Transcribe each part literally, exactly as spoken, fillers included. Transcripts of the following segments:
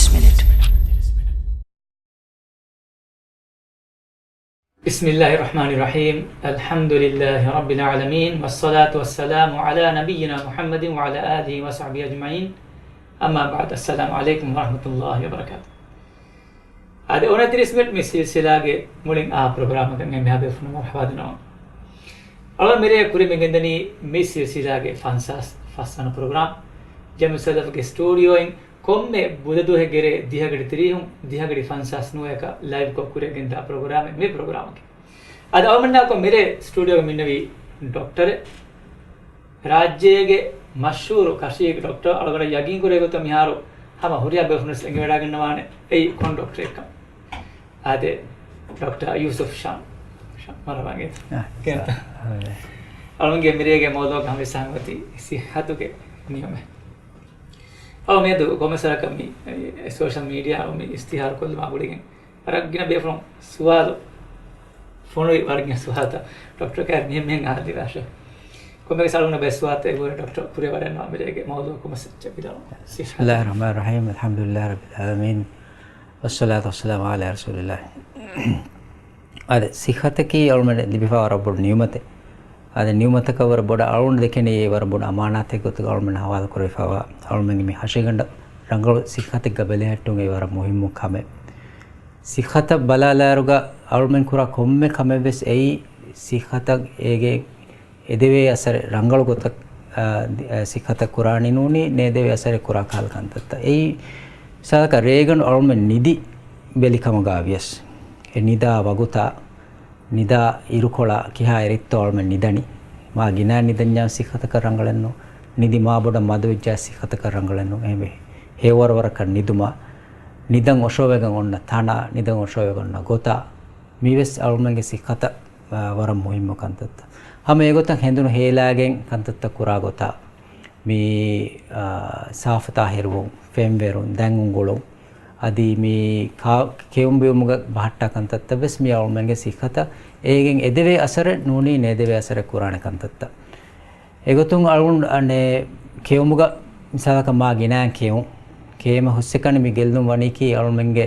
بسم الله الرحمن الرحيم. الحمد لله رب العالمين، والصلاة والسلام على نبينا محمد وعلى آله وصحبه أجمعين. أما بعد، السلام عليكم ورحمة الله وبركاته. އަދި އޮނަތިރީސް މިނިޓް މި ސިލްސިލާގެ މުޅިން އާ ޕްރޮގްރާމަކަށް އެންމެހާ ބޭފުޅުންނަށް މަރުޙަބާ ދަންނަވަން. އަޅުގަނޑު މިރޭ ކުރިމަގެންދަނީ މި ސިލްސިލާގެ ފަންސާސް ފަސްވަނަ ޕްރޮގްރާމް. ޖަމްއިއްޔަތު ސަލަފްގެ ސްޓޫޑިއޯއިން ކޮންމެ ބުދަ ދުވަހެއްގެ ރޭ ދިހަގަޑި ތިރީހުން، ދިހަގަޑި ފަންސާސް ނުވައަކަށް ލައިވްކޮށް ކުރިއަށް ގެންދާ ޕްރޮގްރާމެއް މި ޕްރޮގްރާމަކީ. އަދި އަޅުގަނޑާއެކު މިރޭ ސްޓޫޑިއޯގަ މިންނެވި ޑޮކްޓަރެއް، ރާއްޖޭގެ މަޝްހޫރު ކަށީގެ ޑޮކްޓަރ. އަޅުގަނޑަށް ޔަގީން ކުރޭ ގޮތަށް މިހާރު ހަމަ ހުރިހާ ބޭފުޅުންވެސް އެނގިވަޑައިގަންނަވާނެ އެއީ ކޮން ޑޮކްޓަރެއްކަން. އާދެ، ޑޮކްޓަރ ޔޫސުފް ޝާމް. ޝާމް، މަރުޙަބާ. އާ، އަޅުގަނޑުގެ މިރޭގެ މައުޟޫޢަކަށް ހަމަ ވެސް ހަމަ އޮތީ ސިއްޙަތުގެ ނިޢުމަތް. އަޅު މިއަދު ކޮންމެސް ވަރަކަށް މި، އެ، ސޯޝަލް މީޑިއާ މި އިޝްތިހާރު ކޮށްލުމާ ގުޅިގެން ވަރަށް ގިނަ ބޭފުޅުން ސުވާލު ފޮނުވި، ވަރަށް ގިނަ ސުވާލުތައް ޑޮކްޓަރ ކައިރި މިހެން މިހެން އަހާލި ވާށޭ. ކޮންމެސް އަޅުގަނޑަށް ބައެއް ސުވާލުތައް އެބަހުރި ޑޮކްޓަރ ކުރިއަށް ވަޑައިގަންނަވާ މިރޭގެ މައުޟޫޢަކުން މަސައްކަތް ވިދާޅުވަން. بسم الله الرحمن الرحيم، الحمد لله رب العالمين، والصلاة والسلام على رسول الله. އާދެ، ސިއްޙަތަކީ އަޅުމެން ލިބިފައިވާ ވަރަށް ބޮޑު ނިޢުމަތެއް. އާދެ، ނިޢުމަތަކަށް ވަރަށް ބޮޑަށް އަޅުގަނޑު ދެކެނީ އެ ވަރަށް ބޮޑު އަމާނާތެއް ގޮތުގަ އަޅުމެން ހަވާލު ކުރެވިފައިވާ އަޅުމެންގެ މި ހަށިގަނޑަށް ރަނގަޅު ސިއްޙަތެއްގަ ބެލެހެއްޓުން އެއީ ވަރަށް މުހިއްމު ކަމެއް. ސިއްޙަތަށް ބަލާލާއިރުގަ އަޅުމެން ކުރާ ކޮންމެ ކަމެއް ވެސް އެއީ ސިއްޙަތަށް އޭގެ އެދެވޭ އަސަރެއް ރަނގަޅު ގޮތަށް، އާ، ދި-، އާ، ސިއްޙަތަށް ކުރާނީ ނޫނީ ނޭދެވޭ އަސަރެއް ކުރާ ކަހަލަ ކަންތައްތައް. އެއީ މިސާލަކަށް ރޭގަނޑު އަޅުމެން ނިދި ބެލި ކަމުގަ ވިޔަސް، އެ ނިދާ ވަގުތާ، ނިދާ އިރުކޮޅާ ކިހާ އެރިއްތޯ އަޅުމެން ނިދަނީ. މާ ގިނަ ނިދަންޏާ ސިއްޙަތަކަށް ރަނގަޅެއްނު. ނިދި މާ ބޮޑަށް މަދުވެއްޖާ ސިއްޙަތަކަށް ރަނގަޅެއްނު. އެހެންވެ، ހެޔޮވަރުވަރަކަށް ނިދުމާ، ނިދަން އޮށޯވެގެން އޮންނަ ތަނާ، ނިދަން އޮށޯވެގެން އޮންނަ ގޮތާ، މިވެސް އަޅުމެންގެ ސިއްޙަތަށް، އާ، ވަރަށް މުހިއްމު ކަންތައްތައް. ހަމަ އެގޮތަށް ހެނދުނު ހޭލާގެން ކަންތައްތައް ކުރާ ގޮތާ، މި، އާ، ސާފުތާހިރުވުން، ފެންވެރުން، ދަތް އުނގުޅުން، އަދި މި ކާ-، ކެއުން ބިއުމުގަ ބަހައްޓާ ކަންތައްތައް ވެސް މި އަޅުމެންގެ ސިއްޙަތަށް އޭގެން އެދެވޭ އަސަރެއް ނޫނީ ނޭދެވޭ އަސަރެއް ކުރާނެ ކަންތައްތައް. އެގޮތުން އަޅުގަނޑު އަނެއް ކެއުމުގަ މިސާލަކަށް މާ ގިނައިން ކެއުން، ކޭމަ ހުސްއެކަނި މި ގެއްލުން ވަނީކީ އަޅުމެންގެ،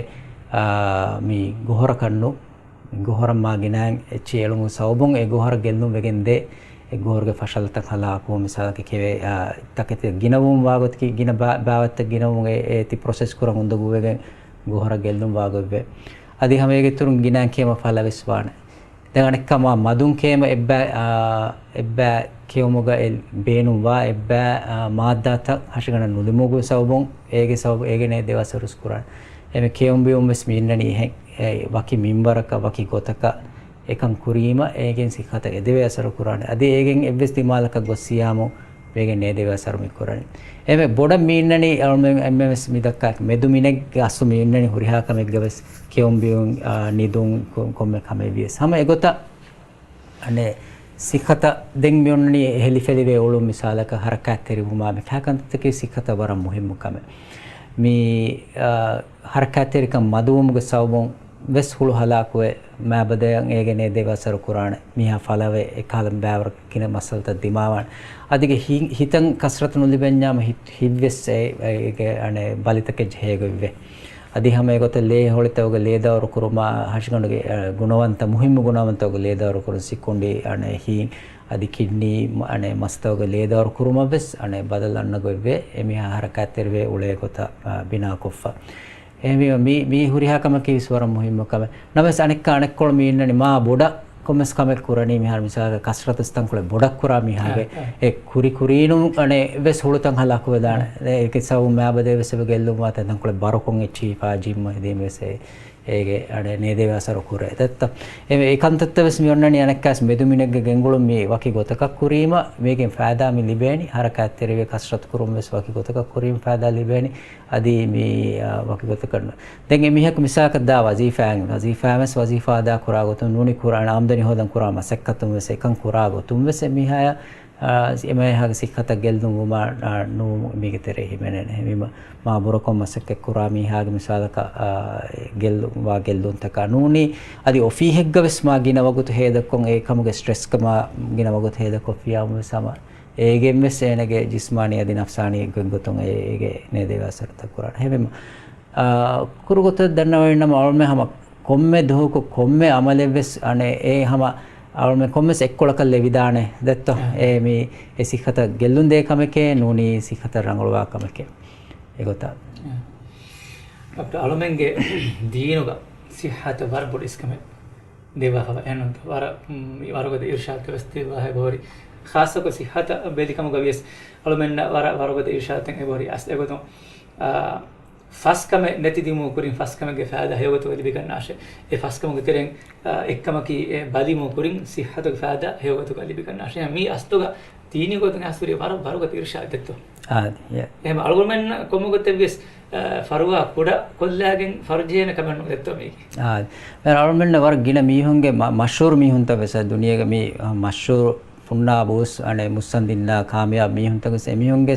އާ، މި ގޮހޮރަކަށްނު. މި ގޮހޮރަށް މާ ގިނައިން އެއްޗެއް އެޅުމުގެ ސަބަބުން އެ ގޮހަރަށް ގެއްލުން ވެގެން ދޭ. އެ ގޮހޮރުގެ ފަށަލަތައް ހަލާކުވުން، މިސާލަކަށް ކެވެ، އާ، ތަކެތި ގިނަވުން ވާގޮތަކީ ގިނަ ބާ-، ބާވަތްތައް ގިނަވުން އެ، އޭތި ޕްރޮސެސް ކުރަން އުނދަގޫވެގެން ގޮހަރަށް ގެއްލުން ވާގޮތްވޭ. އަދި ހަމަ އޭގެ އިތުރުން ގިނައިން ކޭމަ ފަލަވެސް ވާނެ. ދެން އަނެއްކާ މާ މަދުން ކޭމަ އެއްބައި، އާ، އެއްބައި ކެއުމުގަ އެ ބޭނުންވާ އެއްބައި، އާ، މާއްދާތައް ހަށިގަނޑަށް ނުލިބުމުގެ ސަބަބުން އޭގެ ސަބަބު އޭގެ ނޭދެވޭ އަސަރު ހުސްކުރާނެ. އެމެ ކެއުން ބިއުން ވެސް މި އިންނަނީ އެހެން. އެ ވަކި މިންވަރަކަށް ވަކި ގޮތަކަށް އެކަން ކުރީމަ އޭގެން ސިއްހަތަށް އެދެވޭ އަސަރު ކުރާނެ. އަދި އޭގެން އެއްވެސް ދިމާލަކަށް ގޮއްސިޔާމު އޭގެން ނޭދެވޭ އަސަރު މި ކުރަނީ. އެމެ ބޮޑަށް މި އިންނަނީ އަޅުމެން އެންމެ ވެސް މި ދައްކާ މެދު މިނެއްގެ އަސްލު މި އިންނަނީ ހުރިހާ ކަމެއްގަ ވެސް ކެއުން ބިއުން، އާ، ނިދުން ކޮ-، ކޮންމެ ކަމެއް ވިޔަސް. ހަމަ އެގޮތަށް އަނެއް ސިއްހަތަށް ދެން މި އޮންނަނީ އެހެލިފެލިވެ އުޅުން މިސާލަކަށް ހަރަކާތްތެރިވުމާ މިކާ ކަންތައްތަކީ ސިއްހަތަށް ވަރަށް މުހިއްމު ކަމެއް. މި، އާ، ހަރަކާތްތެރިކަން މަދުވުމުގެ ސަބަބުން ވެސް ހުޅު ހަލާކުވެ، މާބަދަޔަށް އޭގެ ނޭދެވޭ އަސަރު ކުރާނެ. މީހާ ފަލަވެ، އެކަހަލަ ބައިވަރު ގިނަ މައްސަލަތައް ދިމާވާނެ. އަދި ހި-، ހިތަށް ކަސްރަތު ނުލިބެންޏާމަ ހިތް-، ހިތްވެސް އެ-، އޭގެ އަނެއް ބަލިތަކެއް ޖެހޭގޮތްވޭ. އަދި ހަމަ އެގޮތަށް ލޭ ހޮޅިތަކުގެ ލޭދައުރު ކުރުމާ ހަށިގަނޑުގެ، އަ، ގުނަވަންތަ-، މުހިއްމު ގުނަވަންތަކުގެ ލޭދައުރު ކުރުން ސިކުނޑި، އަނެއް ހީނ، އަދި ކިޑްނީ، އަނެއް މަސްތަކުގެ ލޭދައުރު ކުރުމަށް ވެސް އަނެއް ބަދަލު އަންނަ ގޮތްވޭ. އެމީހާ ހަރަކާތްތެރިވެ އުޅޭ ގޮތަށް، އަ، ބިނާކޮށްފަ. އެހެންވީމަ މީ، މީ ހުރިހާ ކަމަކީ ވެސް ވަރަށް މުހިއްމު ކަމެއް. ނަމަވެސް އަނެއްކާ އަނެއްކޮޅު މި އިންނަނީ މާ ބޮޑަށް ކޮންމެސް ކަމެއް ކުރަނީ މިހާރު މިސާލަކަށް ކަސްރަތު ތަންކޮޅެއް ބޮޑަށް ކުރާ މީހާގެ އެ، އެ. އެ ކުރި ކުރީނު އަނެއް ވެސް ހުޅުތައް ހަލާކުވެދާނެ. އެ. އެ، އޭގެ ސަބަބުން މާބަދައި ވެސް އެބަ ގެއްލުން ވާތަން ތަންކޮޅެއް ބަރުކޮށް އެއްޗިހިފާ ޖިން މަހިދީން ވެސް އެ، އޭގެ އަނެއް ނޭދެވޭ އަސަރު ކުރޭ. ދެއްތަ؟ އެ، އެ ކަންތައްތައް ވެސް މި އޮންނަނީ އަނެއްކާސް މެދުމިނެއްގެ ގެންގުޅުން މި ވަކި ގޮތަކަށް ކުރީމަ މީގެން ފައިދާ މި ލިބޭނީ. ހަރަކާތްތެރިވެ ކަސްރަތު ކުރުން ވެސް ވަކި ގޮތަކަށް ކުރީމަ ފައިދާ ލިބޭނީ. އަދި މި، އާ، ވަކި ގޮތަކަށް ނު-، ދެން އެ މީހަކު މިސާލަކަށް ދާ ވަޒީފާއިން، ވަޒީފާއިން ވެސް ވަޒީފާ އަދާ ކުރާ ގޮތުން ނޫނީ ކުރާނެ އާމްދަނީ ހޯދަން ކުރާ މަސައްކަތުން ވެސް އެކަން ކުރާ ގޮތުން ވެސް އެ މީހާޔަށް، އާ، އެ މީހާގެ ސިއްހަތަށް ގެއްލުން ވުމާ، އާ، ނޫ މީގެ ތެރޭ ހިމެނޭނެ. އެހެންވީމަ މާ ބުރަކޮށް މަސައްކަތް ކުރާ މީހާގެ މިސާލަކަށް، އާ، ގެއްލުން ވާ ގެއްލުންތަކާ ނޫނީ އަދި އޮފީހެއްގަ ވެސް މާ ގިނަ ވަގުތު ހޭދަކޮށް އެ ކަމުގެ ސްޓްރެސްގަ މާ ގިނަ ވަގުތު ހޭދަކޮށްފިޔާވުން ވެސް ހަމަ އޭގެން ވެސް އޭނަގެ ޖިސްމާނީ އަދި ނަފްސާނީ ގޮތްގޮތުން އޭ-، އޭގެ ނޭދެވޭ އަސަރުތައް ކުރާނެ. އެހެންވީމަ، އާ، ކުރު ގޮތަށް ދަންނަވަން ނަމަ އަޅުމެން ހަމަ ކޮންމެ ދުވަހަކު ކޮންމެ އަމަލެއްވެސް އަނެއް އެ ހަމަ އަޅުމެން ކޮންމެސް އެއްކޮޅަކަށް ލެވިދާނެ ދެއްތޯ؟ އާ. އެ މި އެ ސިއްހަތަށް ގެއްލުން ދޭ ކަމެކޭ ނޫނީ ސިއްހަތަށް ރަނގަޅުވާ ކަމެކޭ. އެގޮތަށް. އާ. ޑޮކްޓަރ އަޅުމެންގެ ދީނުގަ ސިއްހަތަށް ވަރަށް ބޮޑު އިސްކަމެއް ދެއްވާފަ އެހެންނުންތޯ؟ ވަރަށް، މް، ވަރުގަދަ އިރުޝާދު ވެސް ދެއްވާ އެބަހުރި. ޚާއްޞަކޮށް ސިއްހަތަށް ބެލިކަމުގަ ވިޔަސް އަޅުމެންނަށް ވަރަށް ވަރުގަދަ އިރުޝާދުތައް އެބަހުރި. އަސް އެގޮތުން، އާ، ފަސްކަމެއް ނެތިދިއުމުގެ ކުރިން ފަސްކަމެއްގެ ފައިދާ ހެޔޮގޮތުގަ ލިބިގަންނާށޭ. އެ ފަސްކަމުގެ ތެރެއިން، އާ، އެއްކަމަކީ އެ ބަލިމުގެ ކުރިން ސިއްހަތުގެ ފައިދާ ހެޔޮގޮތުގަ ލިބިގަންނާށޭ. މީ އަސްލުގަ ދީނީ ގޮތުން އަސްވެރި ވަރަށް ވަރުގަދަ އިރުޝާދެއްތޯ؟ އާ، އެ. އެހެން އަޅުގަނޑުމެންނަށް ކޮންމެ ގޮތެއްވިޔަސް، އާ، ފަރުވާ ކުޑަ ކޮށްލާގެން ފަރުޖެހޭނެ ކަމެއް ނުދެއްތޯ މީގެ؟ އާ، އަޅުގަނޑުމެންނަށް ވަރަށް ގިނަ މީހުންގެ މަ-، މަޝްހޫރު މީހުންތައް ވެސް ދުނިޔޭގަ މި، އާ، މަޝްހޫރު ފުންނާ ބޫސް އަނެއް މުއްސަނދިންނާ ކާމިޔާބު މީހުންތަކުން އެމީހުންގެ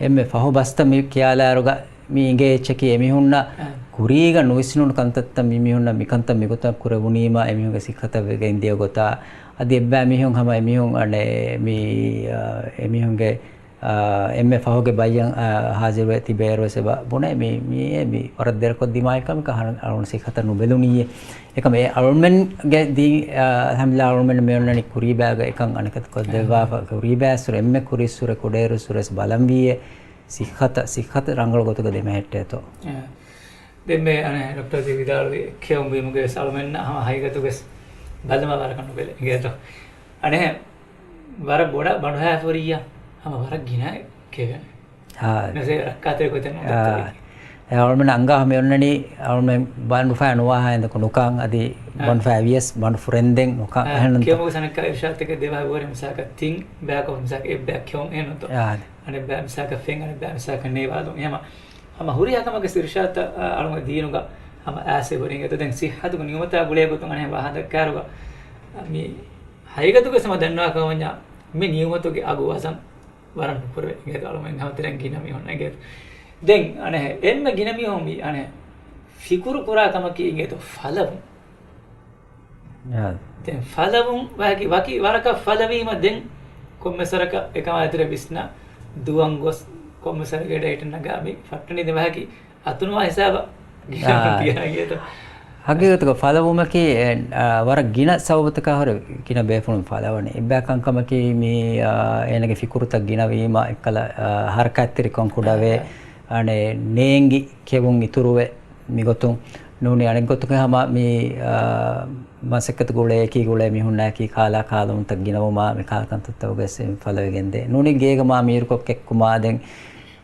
އެންމެ ފަހު ބަސްތައް މި ކިޔާލާއިރުގަ މި އިނގޭ އެއްޗަކީ އެމީހުންނަށް އަ. ކުރީގަ ނުވިސްނުނު ކަންތައްތައް މި މީހުންނަށް މިކަންތައް މިގޮތަށް ކުރެވުނީމާ އެމީހުންގެ ސިއްހަތަށް ވެގެން ދިޔަ ގޮތާ އަދި އެއްބައި މީހުން ހަމަ އެމީހުން އަނެއް މި، އަ، އެމީހުންގެ، އަ، އެންމެ ފަހުގެ ބައްޔަށް، އަ، ހާޒިރުވެ ތިބޭއިރުވެސް އެބަ ބުނޭ މި، މިއޭ މި ވަރަށް ދެރަކޮށް ދިމާވި ކަމެއް ކަހަން އަޅުން ސިއްހަތަށް ނުބެލުނީއޭ. އެކަމް އެ އަޅުމެންގެ ދީ، އަ، އަލްޙަމްދުލިއްލާ އަޅުމެން މި އޮންނަނީ ކުރީބާގަ އެކަން އަނެކަތަކޮށް ދެއްވާފަ، ކުރީބާއިރު އެންމެ ކުރީއިރު ކުޑައިރުއިރު ވެސް ބަލަންވީއޭ. ސިއްހަތަށް، ސިއްހަތަށް ރަނގަޅު ގޮތުގަ ދެމެހެއްޓޭތޯ. އެ. ދެންމެ އަނެއް ޑޮކްޓަރ ދީ ވިދާޅުވި ކެއުން ބީމުގެ ވެސް އަޅުމެންނަށް ހަމަ ހަގީގަތުގަ ވެސް ބަލަމާ ވަރަކަށް ނުބެލެ އިނގޭތޯ. އަނެއް ވަރަށް ބޮޑަށް ބަނޑުހައިފަ ހުރިއްޔާ ހަމަ ވަރަށް ގިނަ ކެވެން. އާ. ނަސޭ ރައްކާތެރި ގޮތެއް ނޫން އާ. ދެއްތޯ. އެ އަޅުމެން އަންގާ ހަމަ އޮންނަނީ އަޅުމެން ބަނޑުފައި ނުވާހާ އެނދަކު ނުކާން އަދި އާ. ބަނޑުފައި ވިޔަސް ބަނޑު ފުރެންދެން ނުކާން. އާ. އެހެންނުންތޯ؟ ކެއުމުގެ ސަނައްކާ އިރުޝާދުތަކެއް ދެވާ ހުރެ މިސާކަށް ތިން ބަޔަކު މިސާކަށް އެއްބަޔަކު ކެއުން އެހެންނުންތޯ؟ އާ. އަނެއްބަޔަކު މިސާކަށް ފެން އަނެއްބަޔަކު މިސާކަށް ނޭވާލުން. އެހެމަ ހަމަ ހުރިހާ ކަމަކަށް އިރުޝާދުތައް، އާ، އަޅުގަނޑު ދީނުގަ ހަމަ އައިސް ހުރި އިނގޭތޯ. ދެން ސިއްހަތުގެ ނިޢުމަތާ ގުޅޭ ގޮތުން އަނެއް ވާހަކަ ދައްކާއިރުގަ މި ހަގީގަތުގަ ހަމަ ދަންނަވާ ކަމަށް ވަންޏާ މި ނިޢުމަތުގެ އަގު ވަޒަން ވަރަށް ނުކުރެވޭ އިނގޭތޯ. އަޅުމެން ހަމަ ތެރެއިން ގިނަ މީހުން އިނގޭތޯ. ދެން އަނެއް އެންމެ ގިނަ މީހުން މި އަނެއް ފިކުރު ކުރާ ކަމަކީ އިނގޭތޯ ފަލަވުން. އާ. ދެން ފަލަވުން ވަކި، ވަކި ވަރަކަށް ފަލަވީމަ ދެން ކޮންމެސް ވަރަކަށް އެކަމާ އެތެރެ ވިސްނާ ދުވަން ގޮސް ކޮންމެސް ވަރަކަށް ޑައިޓަށް ނަގާ މި ފައްޓަނީ ދެން ވަކި އަތުނުވާ ހިސާބަށް ގިނަ އާ. ތިޔަ އިނގޭތޯ. ހަގީގަތުގަ ފަލަވުމަކީ، އެ، އާ، ވަރަށް ގިނަ ސަބަބުތަކާ ހުރެ ގިނަ ބޭފުޅުން ފަލަވަނީ. އެއްބައި ކަންކަމަކީ މި، އާ، އޭނަގެ ފިކުރުތައް ގިނަވީމަ އެއްކަލަ، އާ، ހަރަކާތްތެރިކަން ކުޑަވޭ، އާ. އަނެއް ނޭނގި ކެވުން އިތުރުވެ މިގޮތުން ނޫނީ އަނެއްގޮތަކަށް ހަމަ މި، އާ، މަސައްކަތު ގުޅޭ އެކީ ގުޅޭ މީހުންނާއެކީ ކާލާ ކާލުންތައް ގިނަވުމާ މި ކާލަ ކަންތައްތަކުގައި ފަލަވެގެންދޭ. ނޫނީ ގޭގަ މާ މީރުކޮށް ކެއްކުމާ ދެން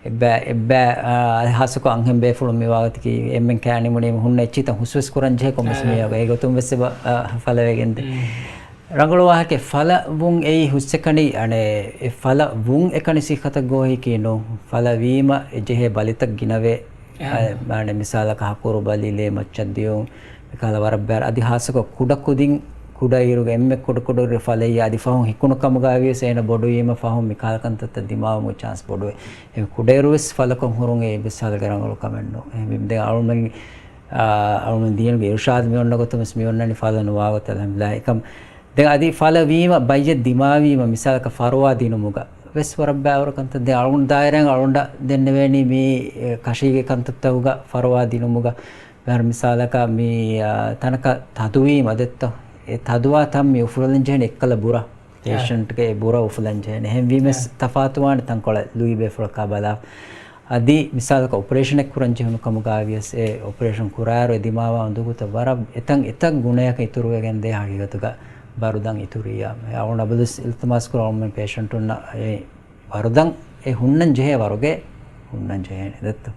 އެއްބައި، އެއްބައި، އާ، ހާއްސަކޮށް އަންހެން ބޭފުޅުން މި ވާގޮތަކީ އެންމެން ކާނިމުނީމަ ހުންނަ އެއްޗިތައް ހުސްވެސް ކުރަން ޖެހޭ ކޮންމެސް އާ. މީހަކު. އެގޮތުން ވެސް އެބަ، އާ، ފަލަވެގެންދޭ. ރަނގަޅު ވާހަކަ ފަލަވުން އެއީ ހުސްއެކަނި، އަނެއް، އެ ފަލަވުން އެކަނި ސިއްހަތަށް ގޯހިކީ ނޫން. ފަލަވީމަ އެ ޖެހޭ ބަލިތައް ގިނަވޭ. އެހެން. އަ، މާނެ މިސާލަކަށް ހަކުރު ބަލި، ލޭ މައްޗަށް ދިޔުން، މިކަހަލަ ވަރަށް ބޭރަށް އަދި ހާއްސަކޮށް ކުޑަކުދިން ކުޑައިރުގެ އެންމެ ކުޑަކުޑައިރު ފަލައްޔާ އަދި ފަހުން ހިކުނު ކަމުގައި ވިޔަސް އޭނަ ބޮޑުވީމަ ފަހުން މިކަހަލަ ކަންތައްތައް ދިމާވުމުގެ ޗާންސް ބޮޑުވޭ. އެ ކުޑައިރު ވެސް ފަލަކޮށް ހުރުން އެއީ ބިސްހާލުގެ ރަނގަޅު ކަމެއް ނޫން. އެ ދެން އަޅުމެން، އާ، އަޅުމެން ދީނުގެ އިރުޝާދު މި އޮންނަ ގޮތުން ވެސް މި އޮންނަނީ ފަލަ ނުވާ ގޮތަށް އަލްޙަމްދުލިއްލާހް. އެކަމް ދެން އަދި ފަލަވީމަ ބައްޔެއް ދިމާވީމަ މިސާލަކަށް ފަރުވާ ދިނުމުގަ ވެސް ވަރަށް ބައިވަރު ކަންތައް. ދެން އަޅުގަނޑު ދާއިރާއިން އަޅުގަނޑަށް ދެންނެވޭނީ މި، އެ، ކަށީގެ ކަންތައްތަކުގަ ފަރުވާ ދިނުމުގަ ވަރަށް މިސާލަކަށް މި، އާ، ތަނަކަށް ތަދުވީމަ ދެއްތޯ؟ އެ ތަދުވާ ތަން މި އުފުލަން ޖެހެނީ އެއްކަލަ ބުރަ. އާ. ޕޭޝަންޓްގެ އެ ބުރަ އުފުލަން ޖެހެނީ. އެހެންވީމަސް އާ. ތަފާތުވާނެ ތަންކޮޅެއް ލުއި ބޭފުޅަކާ ބަލާ. އަދި މިސާލަކަށް އޮޕަރޭޝަނެއް ކުރަން ޖެހުނު ކަމުގައި ވިޔަސް އެ އޮޕަރޭޝަން ކުރާއިރު އެ ދިމާވާ އުނދަގޫތައް ވަރަށް އެތަން އެތައް ގުނަޔަކަށް އިތުރުވެގެން ދޭ ހަގީގަތުގަ ބަރުދަން އިތުރުވިއްޔާ. އަޅުގަނޑު އަބަދުވެސް އިލްތިމާސް ކުރަން އަޅުގަނޑު ޕޭޝަންޓުންނަށް އެ ވަރުދަން އެ ހުންނަން ޖެހޭ ވަރުގެ ހުންނަން ޖެހޭނެ ދެއްތޯ.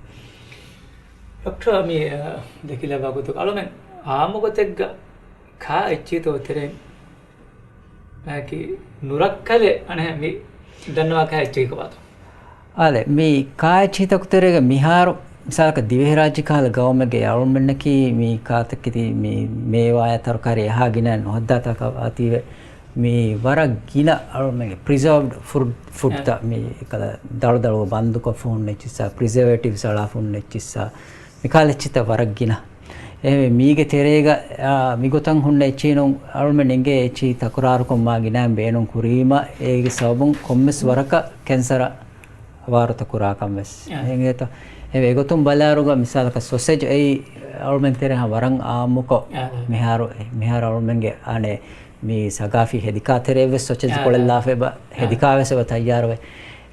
ޑޮކްޓަރ މި، އަ، ދެކިލާ ވަގުތު އަޅުމެން އާއްމު ގޮތެއްގަ ކާ އެއްޗިތޯ ތެރެއިން އަކީ ނުރައްކަލެއް އަނެއް މި ދަންނަވާ ކާ އެއްޗެއް ކޮބާތޯ؟ އާލެ، މި ކާ އެއްޗިތަކު ތެރޭގަ މިހާރު މިސާލަކަށް ދިވެހިރާއްޖެ ކަހަލަ ގައުމެއްގެ އަޅުމެންނަކީ މި ކާތަކެތި މި މޭވާޔާ ތަރުކާރީ އެހާ ގިނަ ނުހައްދާތާކަށް އަތީވެ. މި ވަރަށް ގިނަ އަޅުމެންގެ ޕްރިޒާވްޑް ފުޑް، ފުޑްތައް އެ. މި އެކަލަ ދަޅުދަޅު ބަންދުކޮށް ހުންނަ އެއްޗިއްސާ، ޕްރިޒަވޭޓިވްސް އަޅާފަ ހުންނަ އެއްޗިއްސާ، މިކާލެ އެއްޗިތައް ވަރަށް ގިނަ. އެހެންވެ، މީގެ ތެރޭގަ، އާ، މިގޮތަށް ހުންނަ އެއްޗިއިނު އަޅުމެން އެނގޭ އެއްޗި ތަކުރާރުކޮށް މާ ގިނައިން ބޭނުން ކުރީމަ، އޭގެ ސަބަބުން ކޮންމެސް ވަރަކަށް ކެންސަރ ވާރުތަ ކުރާކަން ވެސް އެނގޭތޯ. އެ އެގޮތުން ބަލާއިރުގަ މިސާލަކަށް ސޮސެޖް އެއީ އަޅުމެން ތެރޭ ވަރަށް އާއްމުކޮށް، މިހާރު، މިހާރު އަޅުމެންގެ އަނެއް މި ސަގާފީ ހެދިކާ ތެރޭ ވެސް ސޮސެޖް ކޮޅެއް ލާފަ އެބަ ހެދިކާ ވެސް އެބަ ތައްޔާރުވޭ.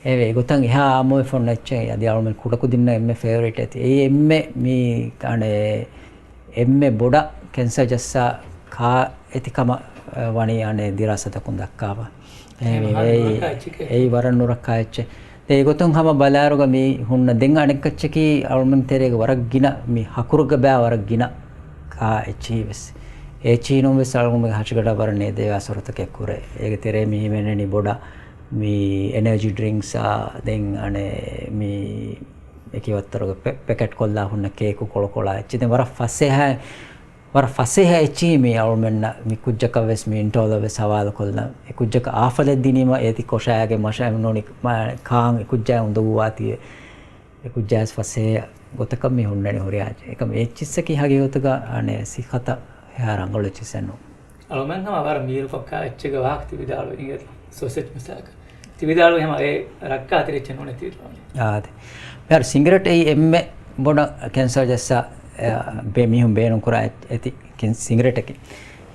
އެ އެގޮތަށް އެހާ އާއްމުވެފަ އޮންނަ އެއްޗެއް. އަދި އަޅުމެން ކުޑަކުދިންނަށް އެންމެ ފޭވަރިޓް އެތި. އެއީ އެންމެ މި އަނެއް އެންމެ ބޮޑަށް ކެންސަރ ޖައްސާ ކާ އެތި ކަމަށް ވަނީ އަނެއް ދިރާސާތަކުން ދައްކާފަ. އެހެންވީމަ އެއީ އެއީ ވަރަށް ނުރައްކާ އެއްޗެއް. ދެން އެގޮތުން ހަމަ ބަލާއިރުގަ މި ހުންނަ ދެން އަނެއްކައްޗަކީ އަޅުމެން ތެރޭގަ ވަރަށް ގިނަ މި ހަކުރުގަ ބާ ވަރަށް ގިނަ ކާ އެއްޗިހި ވެސް. އެ އެއްޗިހި ނޫން ވެސް އަޅުގަނޑުމެން ހަށިގަނޑަށް ވަރަށް ނޭދެވޭ އަސަރުތަކެއް ކުރޭ. އޭގެ ތެރޭ މި ހިމެނެނީ ބޮޑަށް މި އެނަޖީ ޑްރިންކްސްއާ ދެން އަނެއް މި އެކި ވައްތަރުގެ ޕެ-، ޕެކެޓް ކޮށްލާ ހުންނަ ކޭކު ކޮޅުކޮޅާ އެއްޗެއް. ދެން ވަރަށް ފަސޭހަ، ވަރަށް ފަސޭހަ އެއްޗިހި މި އަޅުމެންނަށް މި ކުއްޖަކަށް ވެސް މި އިންޓޯލަށް ވެސް ހަވާލު ކޮށްލަން. އެ ކުއްޖަކަށް އާފަލެއް ދިނީމަ އޭތި ކޮށާގެ މަށަށް ނޫނީ މާ-، ކާން އެ ކުއްޖާ އުނދަގޫވާތީވެ. އެ ކުއްޖާ ވެސް ފަސޭހަ ގޮތަކަށް މި ހުންނަނީ ހުރިހާ އެއްޗެއް. އެކަމަ އެއްޗިއްސަކީ ހަގީގަތުގަ އަނެއް ސިއްހަތަށް އެހާ ރަނގަޅު އެއްޗިއްސެއް ނޫން. އަޅުމެން ހަމަ ވަރަށް މީރު ކޮށްކާ އެއްޗެއްގެ ވާހަކަ ތި ވިދާޅުވި އިނގޭތޯ. ސޮސެޖް މިސާލަކަށް ތި ވިދާޅުވި ހަމަ އެ ރައްކާތެރި އެއްޗެއް ނޫނޭ ތި ވިދާޅުވަނީ. އާދެ. މިހާރު ސިނގިރޭޓް އެއީ އެންމެ ބޮޑަށް ކެންސަރ ޖައްސާ، އެ، ބޭ-، މީހުން ބޭނުން ކުރާ އެ-، އެތި ކެން-، ސިނގިރޭޓަކީ.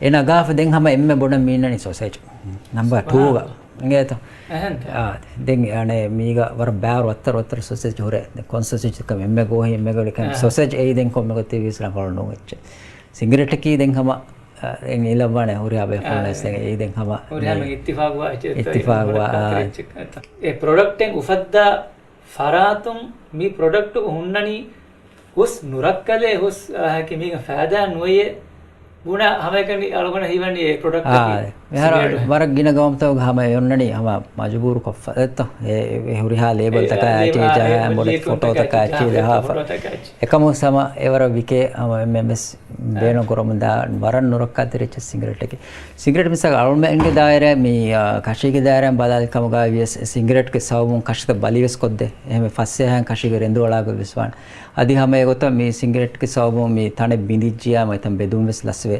އޭނަ ނަގާފަ ދެން ހަމަ އެންމެ ބޮޑަށް މި އިންނަނީ ސޮސެޖް. ނަމްބަރ ޓޫގަ. އިނގޭތޯ. އާދެ. ދެން އަނެއް މީގަ ވަރަށް ބާރު ވައްތަރު ވައްތަރު ސޮސެޖް ހުރޭ. ދެން ކޮން ސޮސެޖް ކަމެއް އެންމެ ގޯހި އެންމެ ގޯހި ކަމެއް ސޮސެޖް އެއީ ދެން ކޮންމެ ގޮތެއް ވިސްނާ ކޮޅު ނޫން އެއްޗެއް. ސިނގިރޭޓަކީ ދެން ހަމަ އެ އިލައްވާނެ ހުރިހާ ބޭފުޅުން ވެސް ދެން އެއީ ދެން ހަމަ ހުރިހާ މި އިއްތިފާގުވާ އެއްޗެއް. އިއްތިފާގުވާ، އެ ޕްރޮޑަކްޓެއް އުފައްދާ ފަރާތުން މި ޕްރޮޑަކްޓު ހުންނަނީ ހުސް ނުރައްކަލެއް ހުސް އަހަކީ މީގަ ފައިދާ ނުވެޔޭ ބުނާ ހަމައެކަނި އަޅުގަނޑަށް ހީވަނީ އެ ޕްރޮޑަކްޓަކީ އާ، މިހާރު ސިނގިރޭޓު. ވަރަށް ގިނަ ގައުމުތަކުގަ ހަމަ އެ އޮންނަނީ ހަމަ މަޖުބޫރު ކޮށްފަ ދެއްތޯ. އެ، އެ ހުރިހާ ލޭބަލްތަކާ އެ، އެ، އެ، އެ، ބޮޑެތި ފޮޓޯތަކާ އެއްޗިހި ޖަހާފަ. އެކަމު ހަމަ އެވަރަށް ވިކޭ ހަމަ އެންމެން ވެސް ބޭނުން ކުރަމުންދާ ވަރަށް ނުރައްކާތެރި އެއްޗެއް ސިނގިރޭޓަކީ. ސިނގިރޭޓް މިސާލަކަށް އަޅުމެންގެ ދާއިރާ މި، އާ، ކަށީގެ ދާއިރާ ބަލާލި ކަމުގަ ވިޔަސް ސިނގިރޭޓްގެ ސަބަބުން ކަށިތައް ބަލިވެސް ކޮށްދޭ. އެހެން ފަސޭހައިން ކަށީގެ ރެނދު އަޅާގޮތް ވެސް ވާނެ. އަދި ހަމަ އެގޮތަށް މި ސިނގިރޭޓްގެ ސަބަބުން މި ތަނެއް ބިނދިއްޖިޔާ މިތަން ބެދުން ވެސް ލަސްވޭ.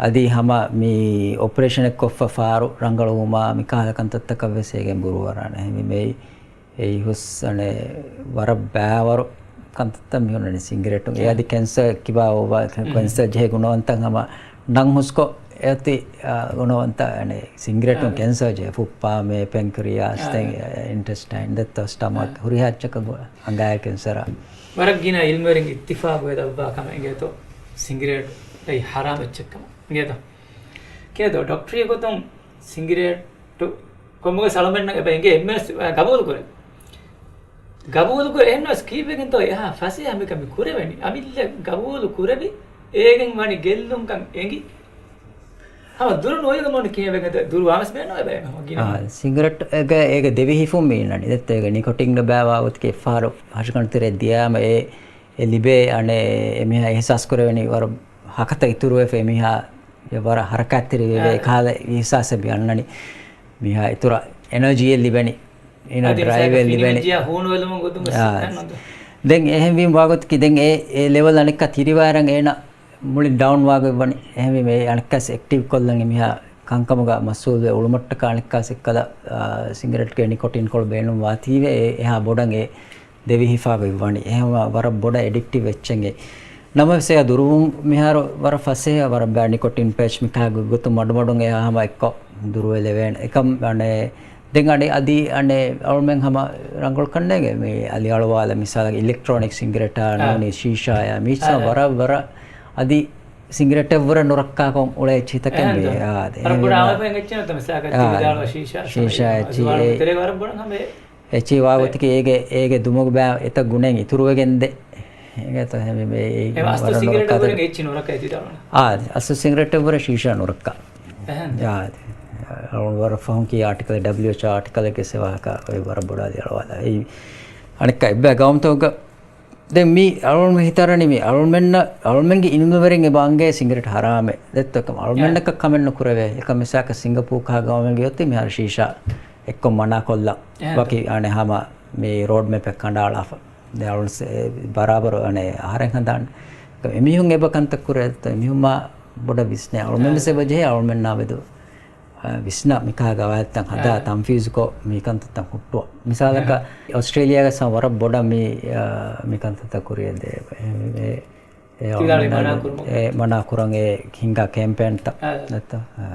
އަދި ހަމަ މި އޮޕަރޭޝަނެއް ކޮށްފަ ފާރު ރަނގަޅުވުމާ މި ކަހަލަ ކަންތައްތަކަށް ވެސް އޭގެން ބުރޫ އަރާނެ. އެހެންވީމަ އެއީ އެއީ ހުސް އަނެއް ވަރަށް ބައިވަރު ކަންތައްތައް މި ހުންނަނީ ސިނގިރޭޓުން. އެ އަދި ކެންސަރ ކިބާ އޮވާ، ކެންސަރ ޖެހޭ ގުނަވަންތައް ހަމަ ނަން ހުސްކޮށް އެއޮތީ، އާ، ގުނަވަންތައް އަނެއް ސިނގިރޭޓުން ކެންސަރ ޖެހޭ ފުއްޕާމެ، ޕެންކްރިޔާސް، ދެން އިންޓެސްޓައިން، ދެއްތޯ ސްޓަމަކް، ހުރިހާ އެއްޗަކަށް އަނގައި ކެންސަރ. ވަރަށް ގިނަ އިލްމުވެރިން އިއްތިފާގުވެ ދައްވާ ކަމެއް އިނގޭތޯ ސިނގިރޭޓް އެއީ ހަރާމް އެއްޗެއް ކަމަށް. އިނގޭތޯ؟ ކިޔޭތޯ ޑޮކްޓަރީ ގޮތުން ސިނގިރޭޓް ކޮންމެ ސަޅަމެންނަށް އެބަ އެނގޭ އެންމެން ގަބޫލު ކުރޭ. ގަބޫލު ކުރޭ އެހެންނަސް ކީއްވެގެންތޯ އެހާ ފަސޭހަ މިކަން މި ކުރެވެނީ؟ އަމިއްލަ ގަބޫލު ކުރެވި އޭގެން ވަނި ގެއްލުންކަން އެނގި. ހަމަ ދުރު ނުވެގެން ކިޔެވެގެންތޯ ދުރު ވާމަސް ބޭނުން އެބަ އެމެ ހަމަ ގިނަ. އާ، ސިނގިރޭޓްގެ އޭގެ ދެވި ހިފުން މި އިންނަނީ. ދެއްތޯ އޭގެ ނިކޮޓިންގެ ބާވާ ގޮތަކީ އެއްފަހަރު ހަށިގަނޑު ތެރޭ ދިޔާމަ އެ، އެ ލިބޭ އަނެއް އެމީހާ އިހްސާސް ކުރެވެނީ ވަރަށް ހަކަތަ އިތުރުވެފަ އެމީހާ ވަރަށް ހަރަކާތްތެރިވެވޭ އާ. ކަހަލަ އިހްސާސެއް މި އަންނަނީ. މީހާ އިތުރަށް އެނަޖީއެއް ލިބެނީ. އޭނަ އަދި ޑްރައިވެއް މިސާލަކަށް ލިބެނީ. ފިނި ޖިޔާ ހޫނުވެލުމުން ގޮތުން ވެސް އާ. ދެން އެހެންވީމަ ވާގޮތަކީ ދެން އެ، އެ ލެވެލް އަނެއްކާ ތިރިވާއިރަށް އޭނަ މުޅިން ޑައުން ވާގޮތް ވަނީ. އެހެންވީމަ އެ އަނެއްކާސް އެކްޓިވް ކޮށްލަން އެމީހާ ކަންކަމުގަ މަސްއޫލުވެ އުޅުމަށްޓަކާ އަނެއްކާސް އެއްކަލަ، އާ، ސިނގިރޭޓްގެ ނިކޮޓިން ކޮޅު ބޭނުން ވާތީވެ އެ އެހާ ބޮޑަށް އެ ދެވި ހިފާގޮތް ވަނީ. އެހެންވާ ވަރަށް ބޮޑަށް އެޑިކްޓިވް އެއްޗެއް އެ. ނަމަވެސް އެއާ ދުރުވުން މިހާރު ވަރަށް ފަސޭހަ ވަރަށް ބައި ނިކޮޓިން ޕޭޗް މިކާ ގޮތުން މަޑުމަޑުން އެއާ ހަމަ އެއްކޮށް ދުރުވެލެވޭނެ. އެކަމް އަނެއް ދެން އަނެއް އަދި އަނެއް އަޅުމެން ހަމަ ރަނގަޅު ކަންނޭނގެ މި އަލިއަޅުވާލަ މިސާލަކަށް އިލެކްޓްރޯނިކް ސިނގިރޭޓާ އާ. ނޫނީ ޝީޝާޔާ މީސާ އާ. ވަރަށް ވަރަށް އަދި ސިނގިރޭޓެއް ވުރެ ނުރައްކާކޮށް އުޅޭ އެއްޗިތަކެއް މި އާދެ. ވަރަށް ބޮޑަށް އާ. އަޅުމެން އެއްޗެއް ނަތަ މިސާލަކަށް އާ. ތި ވިދާޅުވާ ޝީޝާ ޝީޝާ އެއްޗި އެ. ތެރޭ ވަރަށް ބޮޑަށް ހަމަ އެ. އެއްޗި ވާގޮތަކީ އޭގެ، އޭގެ ދުމުގެ ބައި އެތައް ގުނައެއް އިތުރުވެގެންދޭ. އޭގެތަ ހެމި މޭ އަސްލު ސިނގިރޭޓަށް ވުރެ އެއްޗި ނުރައްކާ ތި ދާނަ. އާ، އަސްލު ސިނގިރޭޓަށް ވުރެ ޝީޝާ ނުރައްކާ. އެހެން. އާ، ވަރަށް ފަހުން ކިޔާ އާޓިކަލް، ޑަބްލިއު އެޗް އޯ އާޓިކަލެއްގެ ސެވާކާ އޮތް ވަރަށް ބޮޑާ ދިޔަޅުވާ. އެއީ އަނެއްކާ އެއްބައި ގައުމުތަކުގަ ދެން މި އަޅުގަނޑު ހިތަށް އަރަނީ މި އަޅުމެންނަށް، އަޅުމެންގެ އިލްމުވެރިން އެބަ އަންގައޭ ސިނގިރޭޓް ހަރާމޭ. ދެއްތޯ އެކަމް އަޅުމެންނަކަށް ކަމެއް ނުކުރެވޭ. އެކަމް މިސާލަކަށް ސިންގަޕޫރު ކަހަލަ ގައުމެއްގައި އޮތީ މިހާރު ޝީޝާ އެއްކޮށް މަނާ ކޮށްލަން. އެހެން. ވަކި އަނެއް ހަމަ މި ރޯޑް މެޕެއް ކަނޑައަޅާފަ. ދެން އަޅުގަނޑު ސެ-، ބަރާބަރު އަނެއް އަހަރެން ހަނދާން. އެމީހުން އެބަ ކަންތައް ކުރޭ ދެއްތޯ އެމީހުން މާ ބޮޑަށް ވިސްނޭ. އަޅުމެން އެހެން. ވެސް އެބަ ޖެހޭ އަޅުމެންނާ މެދު. ވިސްނާ މިކަހަލަ ގަވާއިދުތައް ހަދާ، ތަންފީޒުކޮށް މިކަންތައްތައް ހުއްޓުވާ. މިސާލަކަށް، އޮސްޓްރޭލިޔާގަސް ވަރަށް ބޮޑަށް މި، އާ، މިކަންތައްތައް ކުރިއަށް ދޭ. އެ، އެ، އެ، މަނާ ކުރަން އެ ހިންގާ ކެމްޕޭންތައް ނެތްތަ؟ އާ.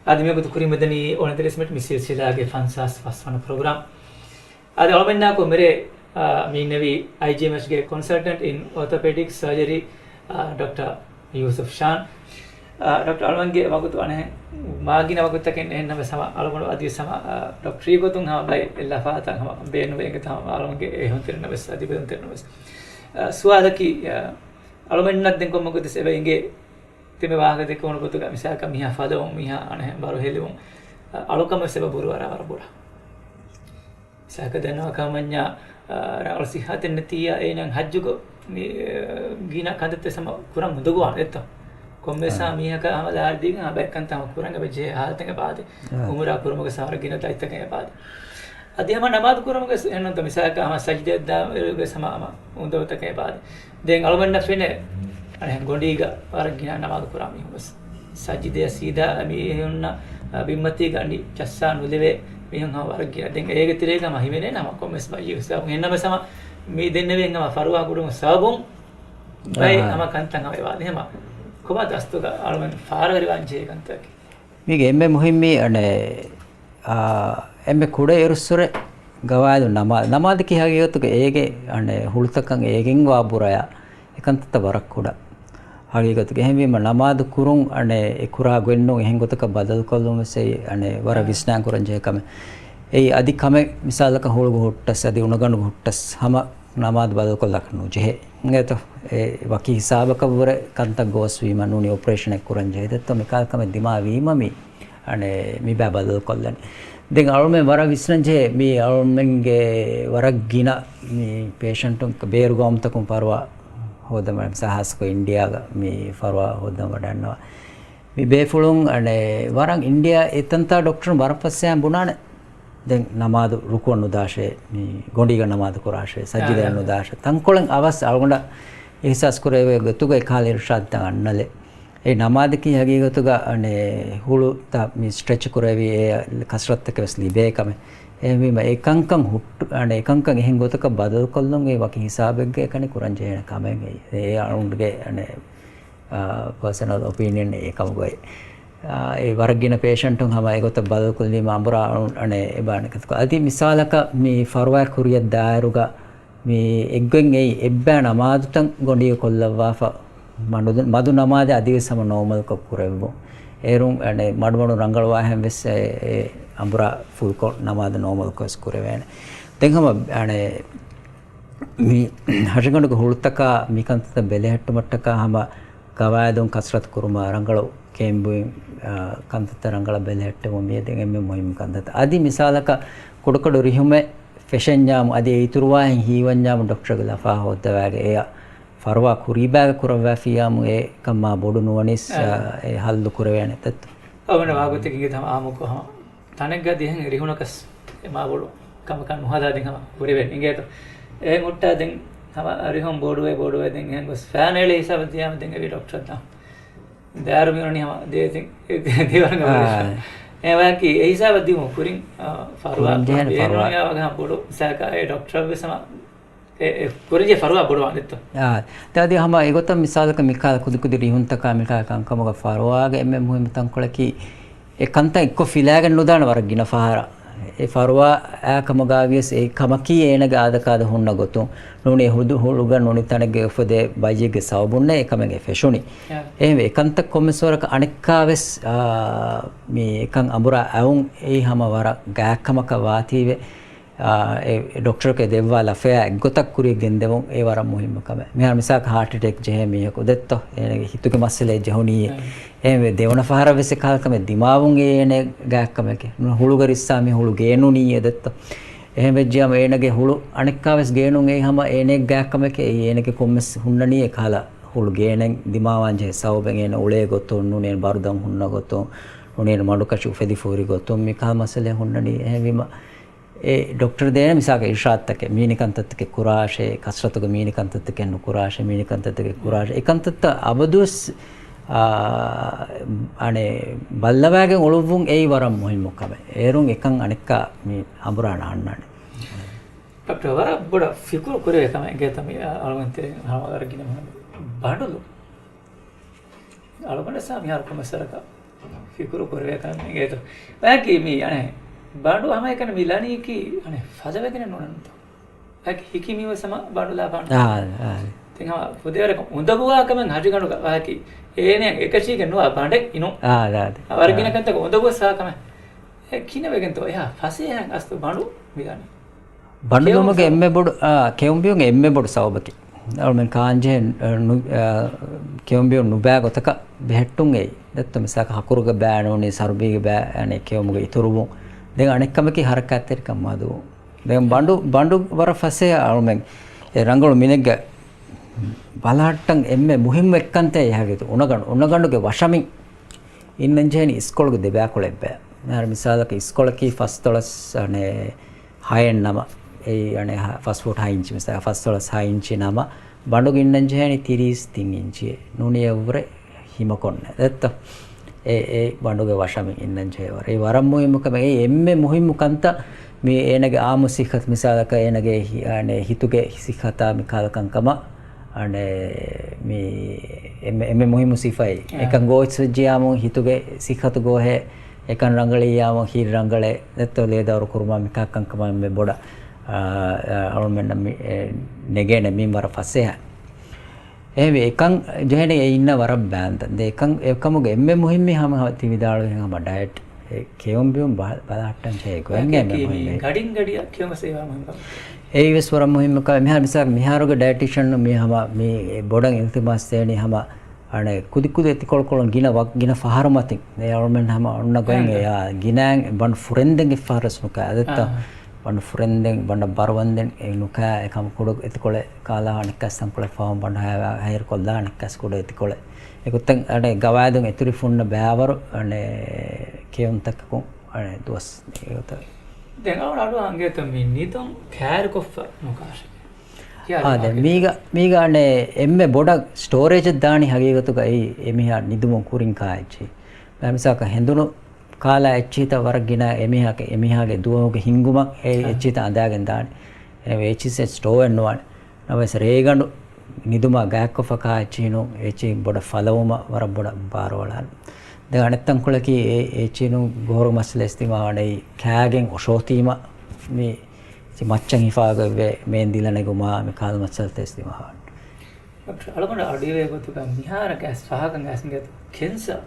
އާދެ، މިވަގުތު ކުރިމަދަނީ އޯނަދެރިސްމެޓް މި ސިލްސިލާގެ ފަންސާސް ފަސްވަނަ ޕްރޮގްރާމް. އަދި އަޅުމެންނާކު މިރޭ، އާ، މި އިންނެވީ އައިޖީއެމްއެޗްގެ ކޮންސަލްޓަންޓް އިން އޯތޮޕެޑިކް ސަރޖަރީ، އާ، ޑޮކްޓަރ ޔޫސުފް ޝާން. އާ، ޑޮކްޓަރ އަޅުމެންގެ ވަގުތު އަނެއް މާގިނަ ވަގުތަކެއް އެހެންނަމަވެސް ހަމަ އަޅުގަނޑު އަދިވެސް ހަމަ، އާ، ޑޮކްޓަރީ ގޮތުން ހަމަ ބައެއް ލަފާތައް ހަމަ ބޭނުންވެގެން ހަމަ އަޅުގަނޑުގެ އެހުންތެރިންނަށްވެސް އަދި ބެލުންތެރިންނަށްވެސް. އާ، ސުވާލަކީ، އާ، އަޅުމެންނަށް ދެން ކޮންމެ ގޮތެއް އެބަ އިނގޭ ތިމެ ވާހަކަ ދެކެވުނު ގޮތުގަ މިސާލަކަށް މީހާ ފަލުވުން، މީހާ އަނެއް ބަރު ހެލިވުން، އަ، އަޅުކަމަށް ސަބަބު ވަރަށް ވަރަށް ބޮޑަށް. މިސާލަކަށް ދެންނެވި ކަމަށް ވަންޏާ، އަ، ރަނގަޅު ސިއްހަތެއް ނެތިއްޔާ އޭނަ ހައްޖުގަ މި، އަ، ގިނަ ކަންތައްތައް ހަމަ ކުރަން އުނދަގޫވާނެ ދެއްތޯ. ކޮންމެސް އާ. މީހަކަށް ހަމަ ލާރި ދީގެން ހަމަ ބައެއް ކަންތައް ހަމަ ކުރަން އެބަޖެހޭ ހާލަތެއް އެބައާދޭ. އާ. އުމުރާ ކުރުމުގެ ސާރަ ގިނަ ދަތިތަކެއް އެބައާދޭ. އަދި ހަމަ ނަމާދު ކުރުމުގެ އެހެންނުންތަ މިސާލަކަށް ހަމަ ސަޖިދައަށް ދާއިރުގެ ހަމަ، ހަމަ އުނދަގޫތަކެއް އެބައާދޭ. ދެން އަޅުމެންނަށް ފެނޭ، އަނެއް ގޮނޑީގަ ވަރަށް ގިނަ ނަމާދު ކުރާ މީހުން ވެސް. ސަޖިދަޔަށް ސީދާ މީހުންނަށް ބިންމަތީގަ އަންނި ޗައްސާ ނުލެވޭ މީހުން ހަމަ ވަރަށް ގިނަ. ދެން އޭގެ ތެރޭގަ ހަމަ ހިމެނޭ ހަމަ ކޮންމެސް ބައްޔެއް ސަބަބުން. އެހެންނަމަވެސް ހަމަ މި ދެންނެވި ހަމަ ފަރުވާ ކުރުމުގެ ސަބަބުން ބައެއް އަހަ. ހަމަ ކަންތައް ހަމަ އެބައާދޭ. ހަމަ ކޮބާ ދަސްތުގަ އަޅުމެން ފާރަވެރިވާން ޖެހޭ ކަންތަކެއް. މީގެ އެންމެ މުހިއްމީ އަނެއް، އާ، އެންމެ ކުޑަ އިރުއްސުރެ ގަވާއިދު ނަމާ-، ނަމާދަކީ ހަގީގަތުގަ އޭގެ އަނެއް ހުޅުތަކަށް އޭގެން ވާ ބުރަޔާ އެކަންތައްތައް ވަރަށް ކުޑަ. ހަގީގަތުގަ އެހެންވީމަ ނަމާދު ކުރުން އަނެއް އެ ކުރާ ގޮތްނޫން އެހެން ގޮތަކަށް ބަދަލުކޮށްލުން ވެސް އެއީ އަނެއް ވަރަށް އާ. ވިސްނާން ކުރަން ޖެހޭ ކަމެއް. އެއީ އަދި ކަމެއް މިސާލަކަށް ހުޅުގަ ހުއްޓަސް އަދި އުނަގަނޑުގަ ހުއްޓަސް ހަމަ ނަމާދު ބަދަލުކޮށްލާކަށް ނުޖެހޭ. އިނގޭތޯ؟ އެ ވަކި ހިސާބަކަށްވުރެ ކަންތައް ގޯސްވީމަ ނޫނީ އޮޕަރޭޝަނެއް ކުރަން ޖެހޭ ދެއްތޯ؟ މިކަހަލަ ކަމެއް ދިމާވީމަ މި އަނެއް މި ބައި ބަދަލުކޮށްލަނީ. ދެން އަޅުމެން ވަރަށް ވިސްނަން ޖެހޭ މި އަޅުމެންގެ ވަރަށް ގިނަ މި ޕޭޝަންޓުން ބޭރު ގައުމުތަކުން ފަރުވާ ހޯދަން ވަނީ. މިސާލަކަށް އިންޑިއާގަ މި ފަރުވާ ހޯދަން ވަޑައިގަންނަވާ. މި ބޭފުޅުން އަނެއް ވަރަށް އިންޑިއާ އެތަންތާ ޑޮކްޓަރުން ވަރަށް ފަސޭހައިން ބުނާނެ. ދެން ނަމާދު ރުކުއަށް ނުދާށޭ، މި ގޮނޑީގަ ނަމާދު ކުރާށޭ، ސަޖިދައަށް އާ. ނުދާށޭ. ތަންކޮޅެއް އަވަސް އަޅުގަނޑަށް އިހްސާސް ކުރެވޭ ގޮތުގައި ކަހަލަ އިރުޝާދުތައް އަންނަލެ. އެ ނަމާދަކީ ހަގީގަތުގަ އަނެއް ހުޅުތައް މި ސްޓްރެޗް ކުރެވި އެ ކަސްރަތުތަކެއް ވެސް ލިބޭ ކަމެއް. އެހެންވީމަ އެ ކަންކަން ހުއްޓު-، އަނެއް އެ ކަންކަން އެހެން ގޮތަކަށް ބަދަލުކޮށްލުން އެ ވަކި ހިސާބެއްގައި އެކަނި ކުރަން ޖެހޭނެ ކަމެއް އެއީ. އެ އަޅުގަނޑުގެ އަނެއް އާ، ޕާސަނަލް އޮޕީނިއަން އެކަމުގައި. އާ، އެ ވަރަށް ގިނަ ޕޭޝަންޓުން ހަމަ އެގޮތަށް ބަދަލުކޮށްލީމަ އަނބުރާ އަނެއް އެބަ އަނެކަތަކޮ. އަދި މިސާލަކަށް މި ފަރުވާ ކުރިއަށް ދާއިރުގަ މި އެއްގޮތް އެއީ އެއްބައި ނަމާދުތައް ގޮނޑި ކޮށްލައްވާފަ މަދު، މަދު ނަމާދެއް އަދިވެސް ހަމަ ނޯމަލްކޮށް ކުރެއްވުން. އޭރުން އަނެއް މަޑުމަޑުން ރަނގަޅުވާހެން ވެސް އެ، އެ އަނބުރާ ފުލްކޮށް ނަމާދު ނޯމަލްކޮށް ވެސް ކުރެވޭނެ. ދެން ހަމަ އަނެއް މި ހަށިގަނޑުގެ ހުޅުތަކާ މި ކަންތައްތައް ބެލެހެއްޓުމަށްޓަކާ ހަމަ ގަވާއިދުން ކަސްރަތު ކުރުމާ ރަނގަޅު ކޭންބުއިން، އާ، ކަންތައްތައް ރަނގަޅަށް ބެލެހެއްޓެވުން މިއަދު އެންމެ މުހިއްމު ކަންތައްތައް. އަދި މިސާލަކަށް ކުޑަކުޑަ ރިހުމެއް ފެށެންޏާމު އަދި އެ އިތުރުވާހެން ހީވަންޏާމު ޑޮކްޓަރގެ ލަފާ ހޯއްދަވާގެ އެއަށް ފަރުވާ ކުރީބާގަ ކުރައްވާފިއްޔާމު އެ ކަން މާ ބޮޑު ނުވަނީސް، އާ. އާ، އެ ހައްލު ކުރެވޭނެ ދެއްތޯ؟ އަވަނަ ވާގޮތެއް އިނގޭތަ ހަމަ އާއްމުކޮށް ހަމަ ތަނެއްގަ ދިހަން ރިހުނަކަސް އެ މާ ބޮޑު ކަމަކަށް ނުހަދާ ދެން ހަމަ ކުރެވޭނެ އިނގޭތޯ؟ އެހެން ހުއްޓާ ދެން ހަމަ ރިހުން ބޮޑުވެ، ބޮޑުވެ ދެން އެހެން ގޮސް ފޭން އެޅޭ ހިސާބަށް ދިޔާމަ ދެން އެވީ ޑޮކްޓަރަށް ދާ. ދާއިރު މިއޮންނަނީ ހަމަ ދޭތިން އެ ދޭވަރަނގަ އާ. ވަރަށް. އެ ވާކީ އެ ހިސާބަށް ދިމު ކުރިން، އާ، ފަރުވާ ކުރަން ޖެހޭނެ ފަރުވާ. ބޭނުންވާ ވަގަހަ ބޮޑު ސާކާ އެ ޑޮކްޓަރަށް ވެސް ހަމަ އެ، އެ ކުރެންޖެހޭ ފަރުވާ ބޮޑުވާނެތޯ؟ އާ، ދެން އަދި ހަމަ އެގޮތަށް މިސާލަކަށް މިކާ ކުދިކުދި ރިހުންތަކާ މިކާ ކަންކަމުގަ ފަރުވާގެ އެންމެ މުހިއްމު ތަންކޮޅަކީ އެ ކަންތައް އެއްކޮށް ފިލާގެން ނުދާނެ ވަރަށް ގިނަ ފަހަރަށް. އެ ފަރުވާ އާ ކަމުގަ ވިޔަސް އެ ކަމަކީ އޭނަގެ އާދަކާދަ ހުންނަ ގޮތުން ނޫނީ ހުދު ހުޅުގަ ނޫނީ ތަނެއްގަ އުފެދޭ ބައްޔެއްގެ ސަބަބުންނޭ އެ ކަމެއް އެ ފެށުނީ. އާ. އެހެންވެ އެ ކަންތައް ކޮންމެސް ވަރަކަށް އަނެއްކާވެސް، އާ، މި އެކަން އަނބުރާ އައުން އެއީ ހަމަ ވަރަށް ގާތްކަމަކަށް ވާތީވެ. އާ، އެ ޑޮކްޓަރަކަށް ދެއްވާ ލަފަޔާ އެއްގޮތަށް ކުރިއަށް ގެންދެވުން އެ ވަރަށް މުހިއްމު ކަމެއް. މިހާރު މިސާލަކަށް ހާޓް އެޓޭކް ޖެހޭ މީހަކު ދެއްތޯ؟ އޭނަގެ ހިތުގެ މައްސަލައެއް ޖެހުނީއޭ. އެހެންވެ ދެވަނަ ފަހަރަށް ވެސް އެކަހަލަ ކަމެއް ދިމާވުން އެ އޭނަ ގާތްކަމެކޭ. ނު ހުޅުގަ ރިއްސާ މި ހުޅު ގޭނުނީއޭ ދެއްތޯ؟ އެހެން ވެއްޖިއްޔާމު އޭނަގެ ހުޅު އަނެއްކާވެސް ގޭނުން އެއީ ހަމަ އޭނަ ގާތްކަމެކޭ. އެއީ އޭނަގެ ކޮންމެސް ހުންނަނީ އެކަހަލަ ހުޅު ގޭނެން ދިމާވާން ޖެހޭ ސަބަބެއް އޭނަ އުޅޭ ގޮތުން ނޫނީ ބަރުދަން ހުންނަ ގޮތުން ނޫނީ މަޑުކަށި އުފެދިފަ ހުރި ގޮތުން މިކަހަލަ މައްސަލައެއް ހުންނަނީ. އެހެންވީމަ އެ ޑޮކްޓަރު ދޭނެ މިސާލަކަށް އިރުޝާދުތަކެއް، މީނި ކަންތައްތަކެއް ކުރާށޭ، ކަސްރަތުގަ މީނި ކަންތައްތަކެއް ނުކުރާށޭ، މީނި ކަންތައްތަކެއް ކުރާށޭ. އެ ކަންތައްތައް އަބަދުވެސް އާ، އަނެއް ބައްލަވާގެން އުޅުއްވުން އެއީ ވަރަށް މުހިއްމު ކަމެއް. އޭރުން އެކަން އަނެއްކާ މި އަނބުރާނަ އަންނާނެ. ޑޮކްޓަރ، ވަރަށް ބޮޑަށް ފިކުރު ކުރެވޭ ކަމެއް އެނގޭތަ މި އަޅުގަނޑު ތެރެއިން ހަމަ ވަރަށް ގިނަ ބަނޑުލު. އަޅުގަނޑަށް ސާ މިހާރު ކޮންމެސް ވަރަކަށް ފިކުރު ކުރެވޭ ކަމެއް އެނގޭތޯ. ބަޔަކީ މި އަނެއް ބަނޑު ހަމައެކަނި މި ލަނީކީ އަނެއް ފަދަވެގެނެއް ނޫންތޯ. އަކި ހިކި މީހުން ވެސް ހަމަ ބަނޑުލާފާނެ. އާ، އާ. ތިން ހަމަ ފުދޭވަރަކަށް އުނދަގޫވާ ކަމެއް ހަށިގަނޑުގަ ވާކި. އޭނައަށް އެކަށީގެން ނުވާ ބަނޑެއް އިނު. އާ، އާ. ވަރަށް ގިނަ ކަންތަކަށް އުނދަގޫ ވެސް ވާ ކަމެއް. އެ ކިނަވެގެންތޯ އެހާ ފަސޭހައިން އަސްލު ބަނޑު މިދާނީ. ބަނޑުލުމުގެ ކެއުން އެންމެ ބޮޑު، އާ، ކެއުން ބިއުން އެންމެ ބޮޑު ސަބަބަކީ. އަޅުމެން ކާންޖެހޭ، އަ، ނު-، އަ، ކެއުން ބިއުން ނުބައި ގޮތަކަށް ބެހެއްޓުން އެއީ. ދެއްތޯ މިސާލަކަށް ހަކުރުގެ ބައި ނޫނީ ސަރުބީގެ ބައި، އަނެއް ކެއުމުގެ އިތުރުވުން. ދެން އަނެއްކަމަކީ ހަރަކާތްތެރިކަން މަދުވުން. ދެން ބަނޑު، ބަނޑު ވަރަށް ފަސޭހަ އަޅުމެން. އެ ރަނގަޅު މިނެއްގަ ބަލަހައްޓަން އެންމެ މުހިއްމު އެއްކަންތައް އެހާގެތު އުނަގަނޑު، އުނަގަނޑުގެ ވަށަމިން އިންނަންޖެހެނީ އިސްކޮޅުގެ ދެބައިކުޅަ އެއްބަޔަށް. މިހާރު މިސާލަކަށް އިސްކޮޅަކީ ފަސްދޮޅަސް އަނެއް ހައެއް ނަމަ، އެއީ އަނެއް ހަ-، ފަސް ފޫޓް ހަ އިންޗި މިސާލަކަށް ފަސްދޮޅަސް ހަ އިންޗި ނަމަ، ބަނޑުގެ އިންނަންޖެހެނީ ތިރީސް ތިން އިންޗިއެއް. ނޫނީ އެއަށްވުރެ ހިމަކޮށްނެ. ދެއްތޯ؟ އެ، އެ ބަނޑުގެ ވަށަމިން އިންނަންޖެހޭވަރު. އެއީ ވަރަށް މުހިއްމު ކަމެއް. އެއީ އެންމެ މުހިއްމު ކަންތައް. މި އޭނަގެ އާއްމު ސިއްހަތު މިސާލަކަށް އޭނަގެ ހި-، އަނެއް ހިތުގެ ސިއްހަތާ މި ކަހަލަ ކަންކަމަށް އަނެއް މި އެންމެ، އެންމެ މުހިއްމު ސިފައެއް. އެކަން ގޯސްވެއްޖިޔާމު ހިތުގެ ސިއްހަތު ގޯހޭ، އެކަން ރަނގަޅިއްޔާމު ހިތް ރަނގަޅޭ، ދެއްތޯ ލޭ ދައުރު ކުރުމާ މިކާ ކަންކަމާ އެންމެ ބޮޑަށް، އާ، އާ، އަޅުމެންނަށް މި، އެ، ނެގޭނެ މިންވަރަށް ފަސޭހަ. އެހެންވެ، އެކަން ޖެހެނީ އެ އިންނަ ވަރަށް ބާންދަ. ދެ އެކަން، އެކަމުގެ އެންމެ މުހިއްމީ ހަމަ، ހަމަ ތި ވިދާޅުވި ހަމަ ޑައެޓް، އެ ކެއުން ބިއުން ބަ-، ބަލަހައްޓަން ޖެހޭ ގޮތް އެންމެ މުހިއްމީ. ގަޑިން ގަޑިއަށް ކެއުން ވެސް އެވާ މުހިއްމު ކަމެއް. އެއީ ވެސް ވަރަށް މުހިއްމު ކަމެއް. މިހާރު މިސާލަކަށް މިހާރުގެ ޑައެޓިޝަން މި ހަމަ މި ބޮޑަށް އިލްތިމާސް ދޭނީ ހަމަ އަނެއް ކުދި ކުދި އެތިކޮޅުކޮޅުން ގިނަ ވަ-، ގިނަ ފަހަރު މަތިން އެ އަޅުމެން ހަމަ އޮންނަ ގޮތް އެ އާ ގިނައިން ބަނޑު ފުރެންދެން އެއްފަހަރުވެސް ނުކާ. އާ. ބަނޑު ފުރެންދެން، ބަނޑަށް ބަރުވަންދެން އެ ނުކާ އެކަމަ ކުޑަ އެތިކޮޅެއް ކާލާ އަނެއްކާސް ތަންކޮޅެއް ފަހުން ބަނޑު ހައި-، ހައިރުކޮށްލާ އަނެއްކާސް ކުޑަ އެތިކޮޅެއް. އެގޮތަށް އަނެއް ގަވާއިދުން އެތުރި ފުންނަ ބައިވަރު އަނެއް ކެއުންތަކަކުން އަނެއް ދުވަސް އެގޮތަށް. ދެން އަޅު އަޑު އަނގޭތަ މި ނިދުން ކައިރިކޮށްފަ ނުކާށެ. އާ، ދެން މީގަ، މީގަ އަނެއް އެންމެ ބޮޑަށް ސްޓޯރޭޖަށް ދާނީ ހަގީގަތުގައި އެމީހާ ނިދުމުން ކުރިން ކާ އެއްޗިހި. މިސާލަކަށް ހެނދުނު ކާލާ އެއްޗިހިތައް ވަރަށް ގިނަ އެމީހާގެ، އެމީހާގެ ދުވަހުގެ ހިންގުމަށް އެ އާ. އެއްޗިހިތައް އަނދާގެން ދާނެ. އެ އެއްޗިހި ސްޓޯ އެއް ނުވާނެ. ނަމަވެސް ރޭގަނޑު ނިދުމާ ގާތްކޮށްފަ ކާ އެއްޗިހިނު އެއްޗިހި ބޮޑަށް ފަލަވުމަށް ވަރަށް ބޮޑަށް ބާރުއަޅާނެ. ދެން އަނެއް ތަންކޮޅަކީ އެ އެއްޗިހިނު ގޮހޮރު މައްސަލަ އިސްތިމާވާނެ ކާގެން އޮށޯތީމަ މި މައްޗަށް ހިފާގޮތްވެ މޭން ދިލަނެގުމާ މި ކާލު މައްސަލަތައް އިސްތިމާވާނެ. ޑޮކްޓަރ އަޅުގަނޑަށް އަޑުއިވޭ ގޮތުގަ މިހާރަކަށް އައިސް ފާހަގަ އައިސް އިނގޭތޯ ކެންސަރ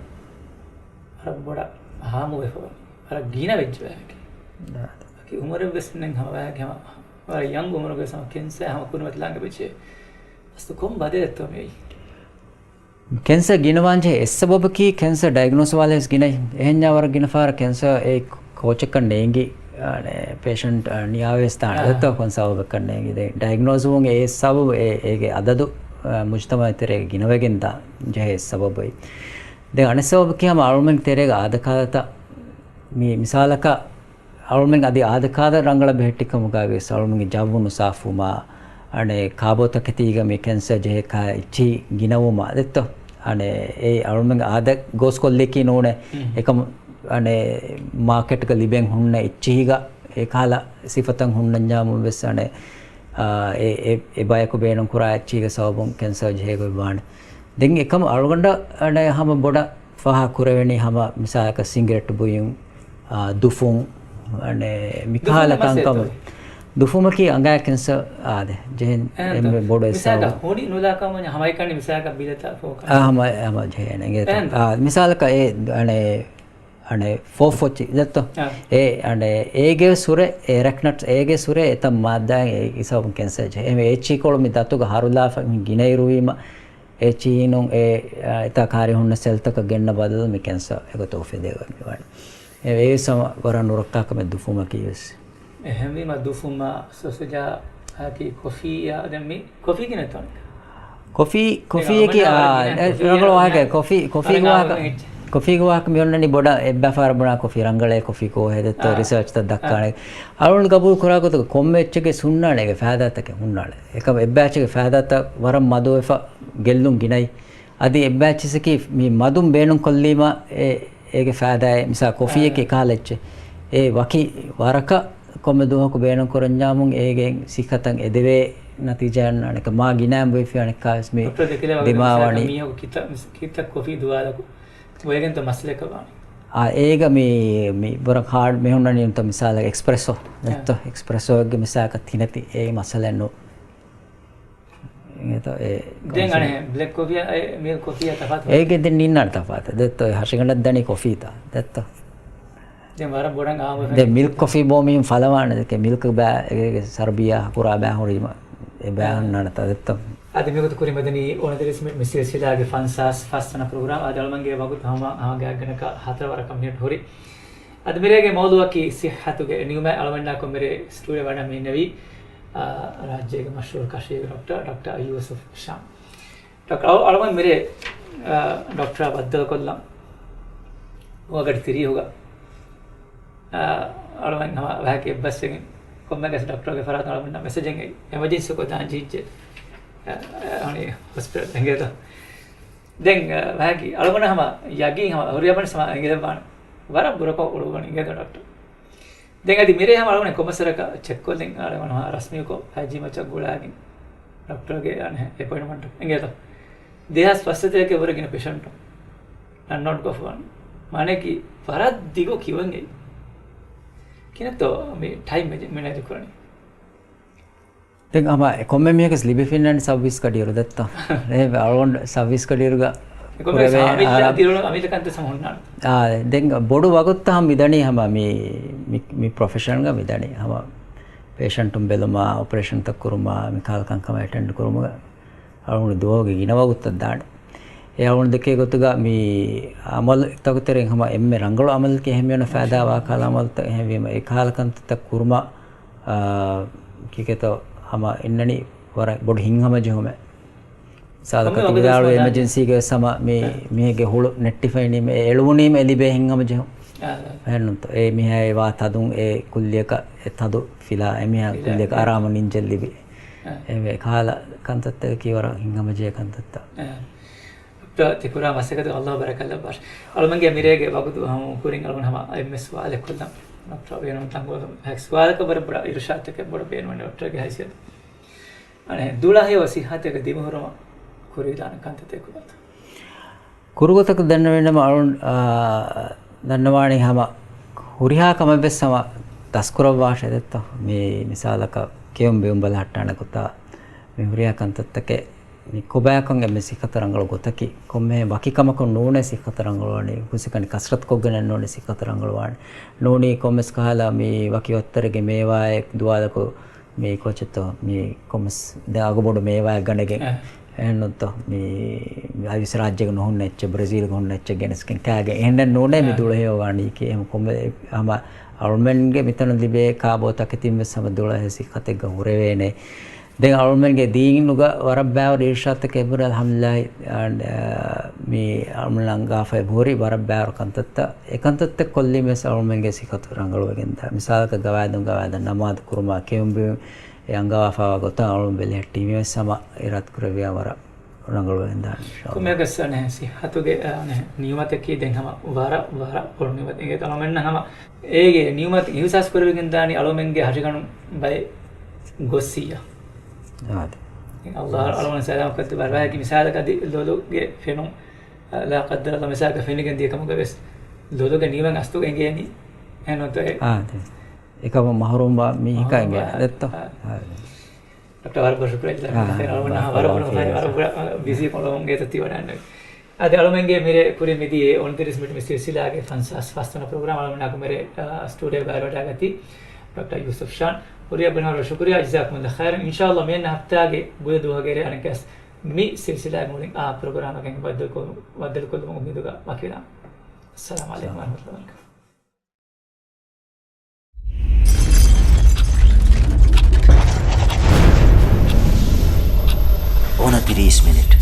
ވަރަށް ބޮޑަށް ހާމުވެފަ ވަނީ. ވަރަށް ގިނަވެއްޖެ ބަޔަކީ. އަކީ އުމުރެއްވެސް ނެތް ހަމަ ބަޔަކީ ހަމަ ވަރަށް ޔަންގް އުމުރުގަ ހަމަ ކެންސަރ ހަމަ ކުރިމަތިލާން ގެ ބެއްޗޭ. އަސްލު ކޮން ބަދަލެއްތޯ މިއީ؟ ކެންސަރ ގިނަވާންޖެހޭ އެއްސަބަބަކީ ކެންސަރ ޑައިގްނޯސް ވާލެވެސް ގިނައި. އެހެންޏާ ވަރަށް ގިނަ ފަހަރަށް ކެންސަރ އެ ކޯޗަކަށް ނޭނގި، އަނެއް ޕޭޝަންޓް ނިޔާވެސް ދާނެ. އާ. ދެއްތޯ ކޮން ސަބަބަކަށް ނޭނގި. ދެން ޑައިގްނޯސް ވުން އެ ސަބަބު އެ، އޭގެ އަދަދު، އަ، މުޖްތަމައު ތެރޭގަ ގިނަވެގެން ދާން ޖެހޭ ސަބަބު އެއީ. ދެން އަނެއް ސަބަބަކީ ހަމަ އަޅުމެން ތެރޭގަ އާދަކާދަތައް މި މިސާލަކަށް އަޅުމެން އަދި އާދަކާދަ ރަނގަޅަށް ބެހެއްޓިކަމުގައި ވިޔަސް އަޅުމެންގެ ޖައްވު ނުސާފުވުމާ، އަނެއް ކާބޯތަކެތީގަ މި ކެންސަރ ޖެހޭ ކާ އެއްޗިހި ގިނަވުމާ ދެއްތޯ. އަނެއް އެ އަޅުމެން އާދަ ގޯސްކޮށްލިޔަކީ ނޫނޭ. އެކަމު އަނެއް މާކެޓްގަ ލިބެން ހުންނަ އެއްޗިހިގަ އެ ކަހަލަ ސިފަތައް ހުންނަންޏާމު ވެސް އަނެއް، އާ، އެ، އެ، އެ ބަޔަކު ބޭނުން ކުރާ އެއްޗިހިގެ ސަބަބުން ކެންސަރ ޖެހޭ ގޮތް ވާނެ. ދެން އެކަމު އަޅުގަނޑަށް އަނެއް ހަމަ ބޮޑަށް ފާހަގަ ކުރެވެނީ ހަމަ މިސާލަކަށް ސިނގިރެޓް ބުއިން، އާ، ދުފުން، އަނެއް މިކަހަލަ ކަންކަމު. ދުފުމަކީ އަނގައި ކެންސަރ އާދެ، ޖެހެން އެންމެ ބޮޑު އެއް ސަބަބު. މިސާލަކަށް ހޮނި ނުލާ ކަމަށް ހަމައެކަނި މިސާލަކަށް ބިލަތައް ފޯކަ. އާ، ހަމަ، ހަމަ ޖެހޭނެ. އާ، މިސާލަކަށް އެ، އަނެއް، އަނެއް ފޯފޮއްޗި ދެއްތޯ؟ އާ. އެ، އަނެއް އޭގެ ސުރެ، އެ ރެކްނަޓްސް އޭގެ ސުރެ އެތައް މާއްދާއިން އެ ސަބަބުން ކެންސަރ ޖެހޭ. އެ އެއްޗިހިކޮޅު މި ދަތުގަ ހަރުލާފަ މި ގިނައިރުވީމަ އެ އެއްޗިހިނުން އެ، އާ، އެތާ ކާރި ހުންނަ ސެލްތަކަށް ގެންނަ ބަދަލު މި ކެންސަރ އެގޮތަށް އުފެދޭ ގޮތް މިވާނެ. އެ ވެސް ހަމަ ވަރަށް ނުރައްކާ ކަމެއް ދުފުމަކީ ވެސް. އެހެންވީމަ ދުފުމާ ސޮސެޖާ އަކީ ކޮފީއާ ދެން މި ކޮފީ ގިނަ ތޯނެ؟ ކޮފީ، ކޮފީއަކީ، އާ، ރަނގަޅު ވާހަކަ، ކޮފީ، ކޮފީގެ ވާހަކަ، ކޮފީގެ ވާހަކަ މި އޮންނަނީ ބޮޑަށް އެއްބަފާރަ ބުނާ ކޮފީ ރަނގަޅޭ ކޮފީ ކޯހޭ ދެއްތޯ ރިސާޗްތައް ދައްކާނެ. އަޅުގަނޑު ގަބޫލު ކުރާ ގޮތުގަ ކޮންމެ އެއްޗެއްގެ ހުންނާނެ އޭގެ ފައިދާތަކެއް ހުންނާނެ. އެކަމް އެއްބައެއްޗެއްގެ ފައިދާތައް ވަރަށް މަދުވެފަ ގެއްލުން ގިނައި. އަދި އެއްބައި އެއްޗިސަކީ މި މަދުން ބޭނުން ކޮށްލީމަ އެ، އޭގެ ފައިދާއެއް މިސާ ކޮފީއެއް އާ. އެކަހަލަ އެއްޗެއް. އެ ވަކި ވަރަކަށް ކޮންމެ ދުވަހަކު ބޭނުން ކުރަންޏާމުން އޭގެ ސިއްހަތަށް އެދެވޭ ނަތީޖާއެއް ނާނެކަ މާ ގިނައިން ބޮއެފި އަނެއްކާވެސް މި ޑޮކްޓަރ ދެކެލޭ ވަގުތު ދިމާވަނީ. މީހަކު ކިތައް، ކިތައް ކޮފީ ދުވާލަކު ބޮއެގެންތޯ މައްސަލައަކަށް ވާނީ. އާ، އޭގަ މި، މި ވަރަށް ހާޑް މި ހުންނަނީ ނުތަ މިސާލަކަށް އެކްސްޕްރެސޯ. އާ. ދެއްތޯ، އެކްސްޕްރެސޯއެއްގެ މިސާލަކަށް ތިނެތި އޭގެ މައްސަލައެއް ނޫ. އެތޯ، އެ ދެން ކޮންސެޕްޓް. އަނެއް ބްލެކް ކޮފީ، އެ މިލްކް ކޮފީއާ ތަފާތު ވާނީ. އޭގެ ދެން ނިންނާނެ ތަފާތު. ދެއްތޯ، އެ ހަށިގަނޑަށް ދަނީ ކޮފީތާ. ދެއްތޯ. ދެން ވަރަށް ބޮޑަށް އާ ދެން މިލްކް ކޮފީ ބޯ މީހުން ފަލަވާނެ. ދެކެ މިލްކް ބާ، އޭގެ ސަރުބީއާ ހަކުރާ ބާ ހުރީމަ. އެ ބާ އާ. ހުންނާނެތާ ދެއްތޯ. އަދި މިގޮތަށް ކުރިމަތިނީ އުނަތިރީސް މިނިޓް މި ސިލްސިލާގެ ފަންސާސް ފަސް ވަނަ ޕްރޮގްރާމް. އަދި އަޅުމެންގެ ވަގުތު ހަމަ ހަމަ ގާތްގަނޑަކަށް ހަތަރު ވަރަކަށް މިނިޓް ހުރި. އަދި މިރޭގެ މައުޟޫޢަކީ ޞިއްޙަތުގެ ނިޢުމަތް. އަޅުމެންނާ ކޮށް މިރޭ ސްޓޫޑިއޯ ވަޑައި މި އިންނެވީ، އާ، ރާއްޖޭގެ މަޝްހޫރު ކަށިވެރި ޑޮކްޓަރ، ޑޮކްޓަރ ޔޫސުފް ޝާމް. ޑޮކްޓަރ އަޅު-، އަޅުމެން މިރޭ، އާ، ޑޮކްޓަރ ބައްދަލުކޮށްލަން ނުވަގަޑި ތިރީހުގަ، އާ، އަޅުމެން ހަމަ ވަހަކި އެއްބަސްވެގެން ކޮންމެ ގަސް ޑޮކްޓަރގެ ފަރާތުން އަޅުމެންނަށް މެސެޖެއް އެ-، އެމަޖެންސީކޮށް ދާން ޖެހިއްޖެ. އަ، އަ، އަނި ހޮސްޕިޓަލް އެނގޭތޯ. ދެން، އަ، ވަހަކި އަޅުގަނޑަށް ހަމަ ޔަގީން ހަމަ ހުރިހާ ބަނެސް ހަމަ އެނގިލައްވާނެ. ވަރަށް ބުރަކޮށް އުޅުއްވަނީ އިނގޭތޯ ޑޮކްޓަރ. ދެން އަދި މިރޭ ހަމަ އަޅުގަނޑު ކޮމަސް ވަރަކަށް ޗެކްކޮށްލިން އަޅުގަނޑު ހަމަ ރަސްމީކޮށް އައިޖީ މައްޗަށް ގުޅާގެން ޑޮކްޓަރގެ އަނެއް އެޕޮއިންޓްމަންޓް އެނގޭތޯ. ދެހާސް ފަސް ސަތޭކަ ވަރަށް ގިނަ ޕޭޝަންޓު ރަންއައުޓް ކޮށްފަވާނެ. މާނައަކީ ވަރަށް ދިގު ކިއުއެއް. ކިހިނެއްތޯ މި ޓައިމް މެނޭ-، މެނޭޖް ކުރަނީ؟ ދެން ހަމަ ކޮންމެ މީހަކަސް ލިބިފިންނަނީ ސައުވީސް ގަޑިއިރު ދެއްތޯ. އެ އަޅުގަނޑު ސައުވީސް ގަޑިއިރުގަ އެކޮންމެ ކުރެވޭ އަމިއްލަ އާރާ-، ދިރުޅު އަމިއްލަ ކަންތައް ސަމަ ހުންނާނެ. އާ، ދެން ބޮޑު ވަގުތުތައް ހަމަ މިދަނީ ހަމަ މި، މި، މި ޕްރޮފެޝަންގަ މިދަނީ ހަމަ ޕޭޝަންޓުން ބެލުމާ، އޮޕަރޭޝަންތައް ކުރުމާ، މި ކަހަލަ ކަންކަމަށް އެޓެންޑް ކުރުމުގަ އަޅުގަނޑު ދުވަހުގެ ގިނަ ވަގުތުތައް ދާނެ. އެ އަޅުގަނޑު ދެކޭ ގޮތުގަ މި އަމަލުތަކު ތެރެއިން ހަމަ އެންމެ ރަނގަޅު އަމަލަކީ އެހެން މިއޮންނަ ފައިދާ ވާ ކަހަލަ އަމަލުތައް. އެހެންވީމަ އެ ކަހަލަ ކަންތައްތައް ކުރުމަށް އާ، ކިކެތޯ ހަމަ އިންނަނީ ވަރަށް ބޮޑު ހިތްހަމަޖެހުމެއް. ސާދަ ކޮންމެ ކަތި ވަގުތެއް ވިދާޅުވި ސަމާލު. އެމަޖެންސީގެ ވެސް ހަމަ މި، އާ. މީހެއްގެ ހުޅު ނެއްޓިފައިނީމަ، އެ އެޅުވުނީމަ އެ ލިބޭ ހިތްހަމަޖެހުން. އާ. އެހެންނުތޯ. އެ މީހާ އެ ވާ ތަދުން އެ ކުއްލިއަކަށް އެ ތަދު ފިލާ، އެ މީހާ ފިލާ، ކުއްލިއަކަށް އާ. އަރާމު ނިންޖެއް ލިބި. އާ. އެ ކަހަލަ ކަންތައްތަކަކީ ވަރަށް ހިތްހަމަޖެހޭ ކަންތައްތައް. އާ. ޑޮކްޓަރ ތިކުރާ މަސައްކަތަށް އައްލާހު ބަރަކާތް ލައްވާށި. އަޅުމެންގެ މިރޭގެ ވަގުތު ހަމަ ކުރިން އަޅުގަނޑު ހަމަ އެއްމެ ސުވާލެއް ކޮށްލަން. ޑޮކްޓަރ ބޭނުން ތަންކޮޅު ސުވާލަކަށް ވަރަށް ބޮޑަށް އިރުޝާދުތަކެއް ބޮޑަށް ބޭނުމެއް ޑޮކްޓަރގެ ހައިސިއްޔަތު. އަނެއް ދުޅަހެޔޮ ސިއްހަތެއްގެ ދިމަހުރުމަށް ކުރިވިދާނެ ކަންތައްތައް ކުރާތަ؟ ކުރުގޮތަކަށް ދަންނަވަން އަޅުން، އާ، ދަންނަވާނީ ހަމަ ހުރިހާ ކަމެއް ވެސް ހަމަ ދަސްކުރައްވާށޭ ދެއްތޯ. މި މިސާލަކަށް ކެއުން ބިއުން ބަލަހައްޓާނެ ގޮތާ މި ހުރިހާ ކަންތައްތަކެއް މި ކޮބާކަން އެންމެ ސިއްހަތު ރަނގަޅު ގޮތަކީ. ކޮންމެ ވަކި ކަމަކުން ނޫނޭ ސިއްހަތު ރަނގަޅުވާނީ. ހުސިކަނި ކަސްރަތު ކޮށްގެނެއް ނޫނީ ސިއްހަތު ރަނގަޅުވާނީ. ނޫނީ ކޮންމެސް ކަހަލަ މި ވަކި ވައްތަރެއްގެ މޭވާއެއް ދުވާލަކު މި ކޯޗެއްތޯ މި ކޮންމެސް ދެ އަގުބޮޑު މޭވާއެއް ގަނެގެން. އެ. އެހެންނުތޯ މި އައިސް ރާއްޖޭގަ ނުހުންނަ އެއްޗެއް، ބްރެޒީލްގަ ހުންނަ އެއްޗެއް ގެނެސްގެން ކާގެން. އެހެންނެއް ނޫނޭ މި އެ. ދުޅަހެޔޮ ވާނީ ކީ. އެހެން ކޮންމެ ހަމަ އަޅުމެންގެ މިތަނުން ލިބޭ ކާބޯ ތަކެތިން ވެސް ހަމަ ދުޅަހެޔޮ ސިއްހަތެއްގަ ހުރެވޭނެ. ދެން އަޅުމެންގެ ދީނުގަ ވަރަށް ބާވަރު އިރުޝާދުތަކެއް އެބުރި އަލްޙަމްދުލިއްލާހި، އާ، މި އަޅުމެން އަންގާފަ އެބަހުރި ވަރަށް ބާވަރު ކަންތައްތައް. އެ ކަންތައްތައް ކޮށްލީމަ ވެސް އަޅުމެންގެ ސިއްހަތު ރަނގަޅުވެގެންދާ. މިސާލަކަށް ގަވާއިދުން ގަވާއިދަށް ނަމާދު ކުރުމާ ކެއުން ބިއުން އެ އަންގަވާފައިވާ ގޮތަށް އަޅުން ބެލެހެއްޓީމަ ވެސް ހަމަ އިރާދަކުރެއްވިޔާ ވަރަށް ރަނގަޅުވެގެންދާނެ އިންޝާﷲ. ކޮންމެއަކަސް އަނެއް ސިއްހަތުގެ އަނެއް ނިޢުމަތަކީ ދެން ހަމަ ވަރަށް، ވަރަށް ބޮޑު ނިޢުމަތެއް. އިނގޭތޯ އަޅުމެންނަށް ހަމަ އޭގެ ނިޢުމަތު އިޙްސާސް ކުރެވިގެންދާނީ އަޅުމެންގެ ހަށިގަނޑު ބައެއް ގޮއްސިއްޔާ. އާދެ. އައްލާހު އަޅުގަނޑު ސަލާމަތް ކޮށްދެއްވާ. ވަރަށް މިސާލަކަށް އަދި ލޮލުގެ ފެނުން، އަ، ލާ ޤައްދަރަﷲ މިސާލަކަށް ފެނިގެން ދިޔަ ކަމުގަ ވެސް ލޮލުގެ ނިޢުމަތް އަސްލުގަ އެނގޭނީ. އެހެންނުތޯ އެ؟ އާދެ. އެކަމަށް މަޙްރޫމްވާ މީހަކާ އެނގޭނެ. މަޙްރޫމްވާ، ދެއްތޯ؟ އާ. އާދެ. ޑޮކްޓަރ ވަރަށް ބޮޑަށް ޝުކުރިއްޔާ. އާ، ވަރަށް ބޮޑަށް ވަރަށް ބޮޑަށް ބިޒީ ކޮޅުން ގޭތަ ތިވަޑައިންނެވި. އަދި އަޅުމެންގެ މިރޭ ކުރި މިދިޔަ އޮންތިރީސް މިނިޓް މި ސިލްސިލާގެ ފަންސާސް ފަސް ވަނަ ޕްރޮގްރާމް އަޅުމެންނާ ކުރި މިރޭ، އާ، ސްޓޫޑިއޯ ބައިވެރިވެވަޑައިގަތީ ޑޮކްޓަރ ޔޫސުފް ޝާން. ހުރިހާ ބައިވެރިވަރަށް ޝުކުރިއްޔާ، ޖަޒާކުމުﷲ ޚައިރަން. އިންޝާﷲ މިއަންނަ ހަފްތާގެ ގުޅި ދުވަހުގެ ރޭ އަނެއްކާސް މި ސިލްސިލާގެ މުޅިން އާ ޕްރޮގްރާމަކަށް ބައްދަލުކޮށް-، ބައްދަލުކޮށްލުމުގެ އުއްމީދުގަ ވަކިވެލާނަން. އައްސަލާމު ޢަލައިކުމް ވަރަޙްމަތުﷲ ވަބަރަކާތުހު. އޮނަތިރީސް މިނިޓް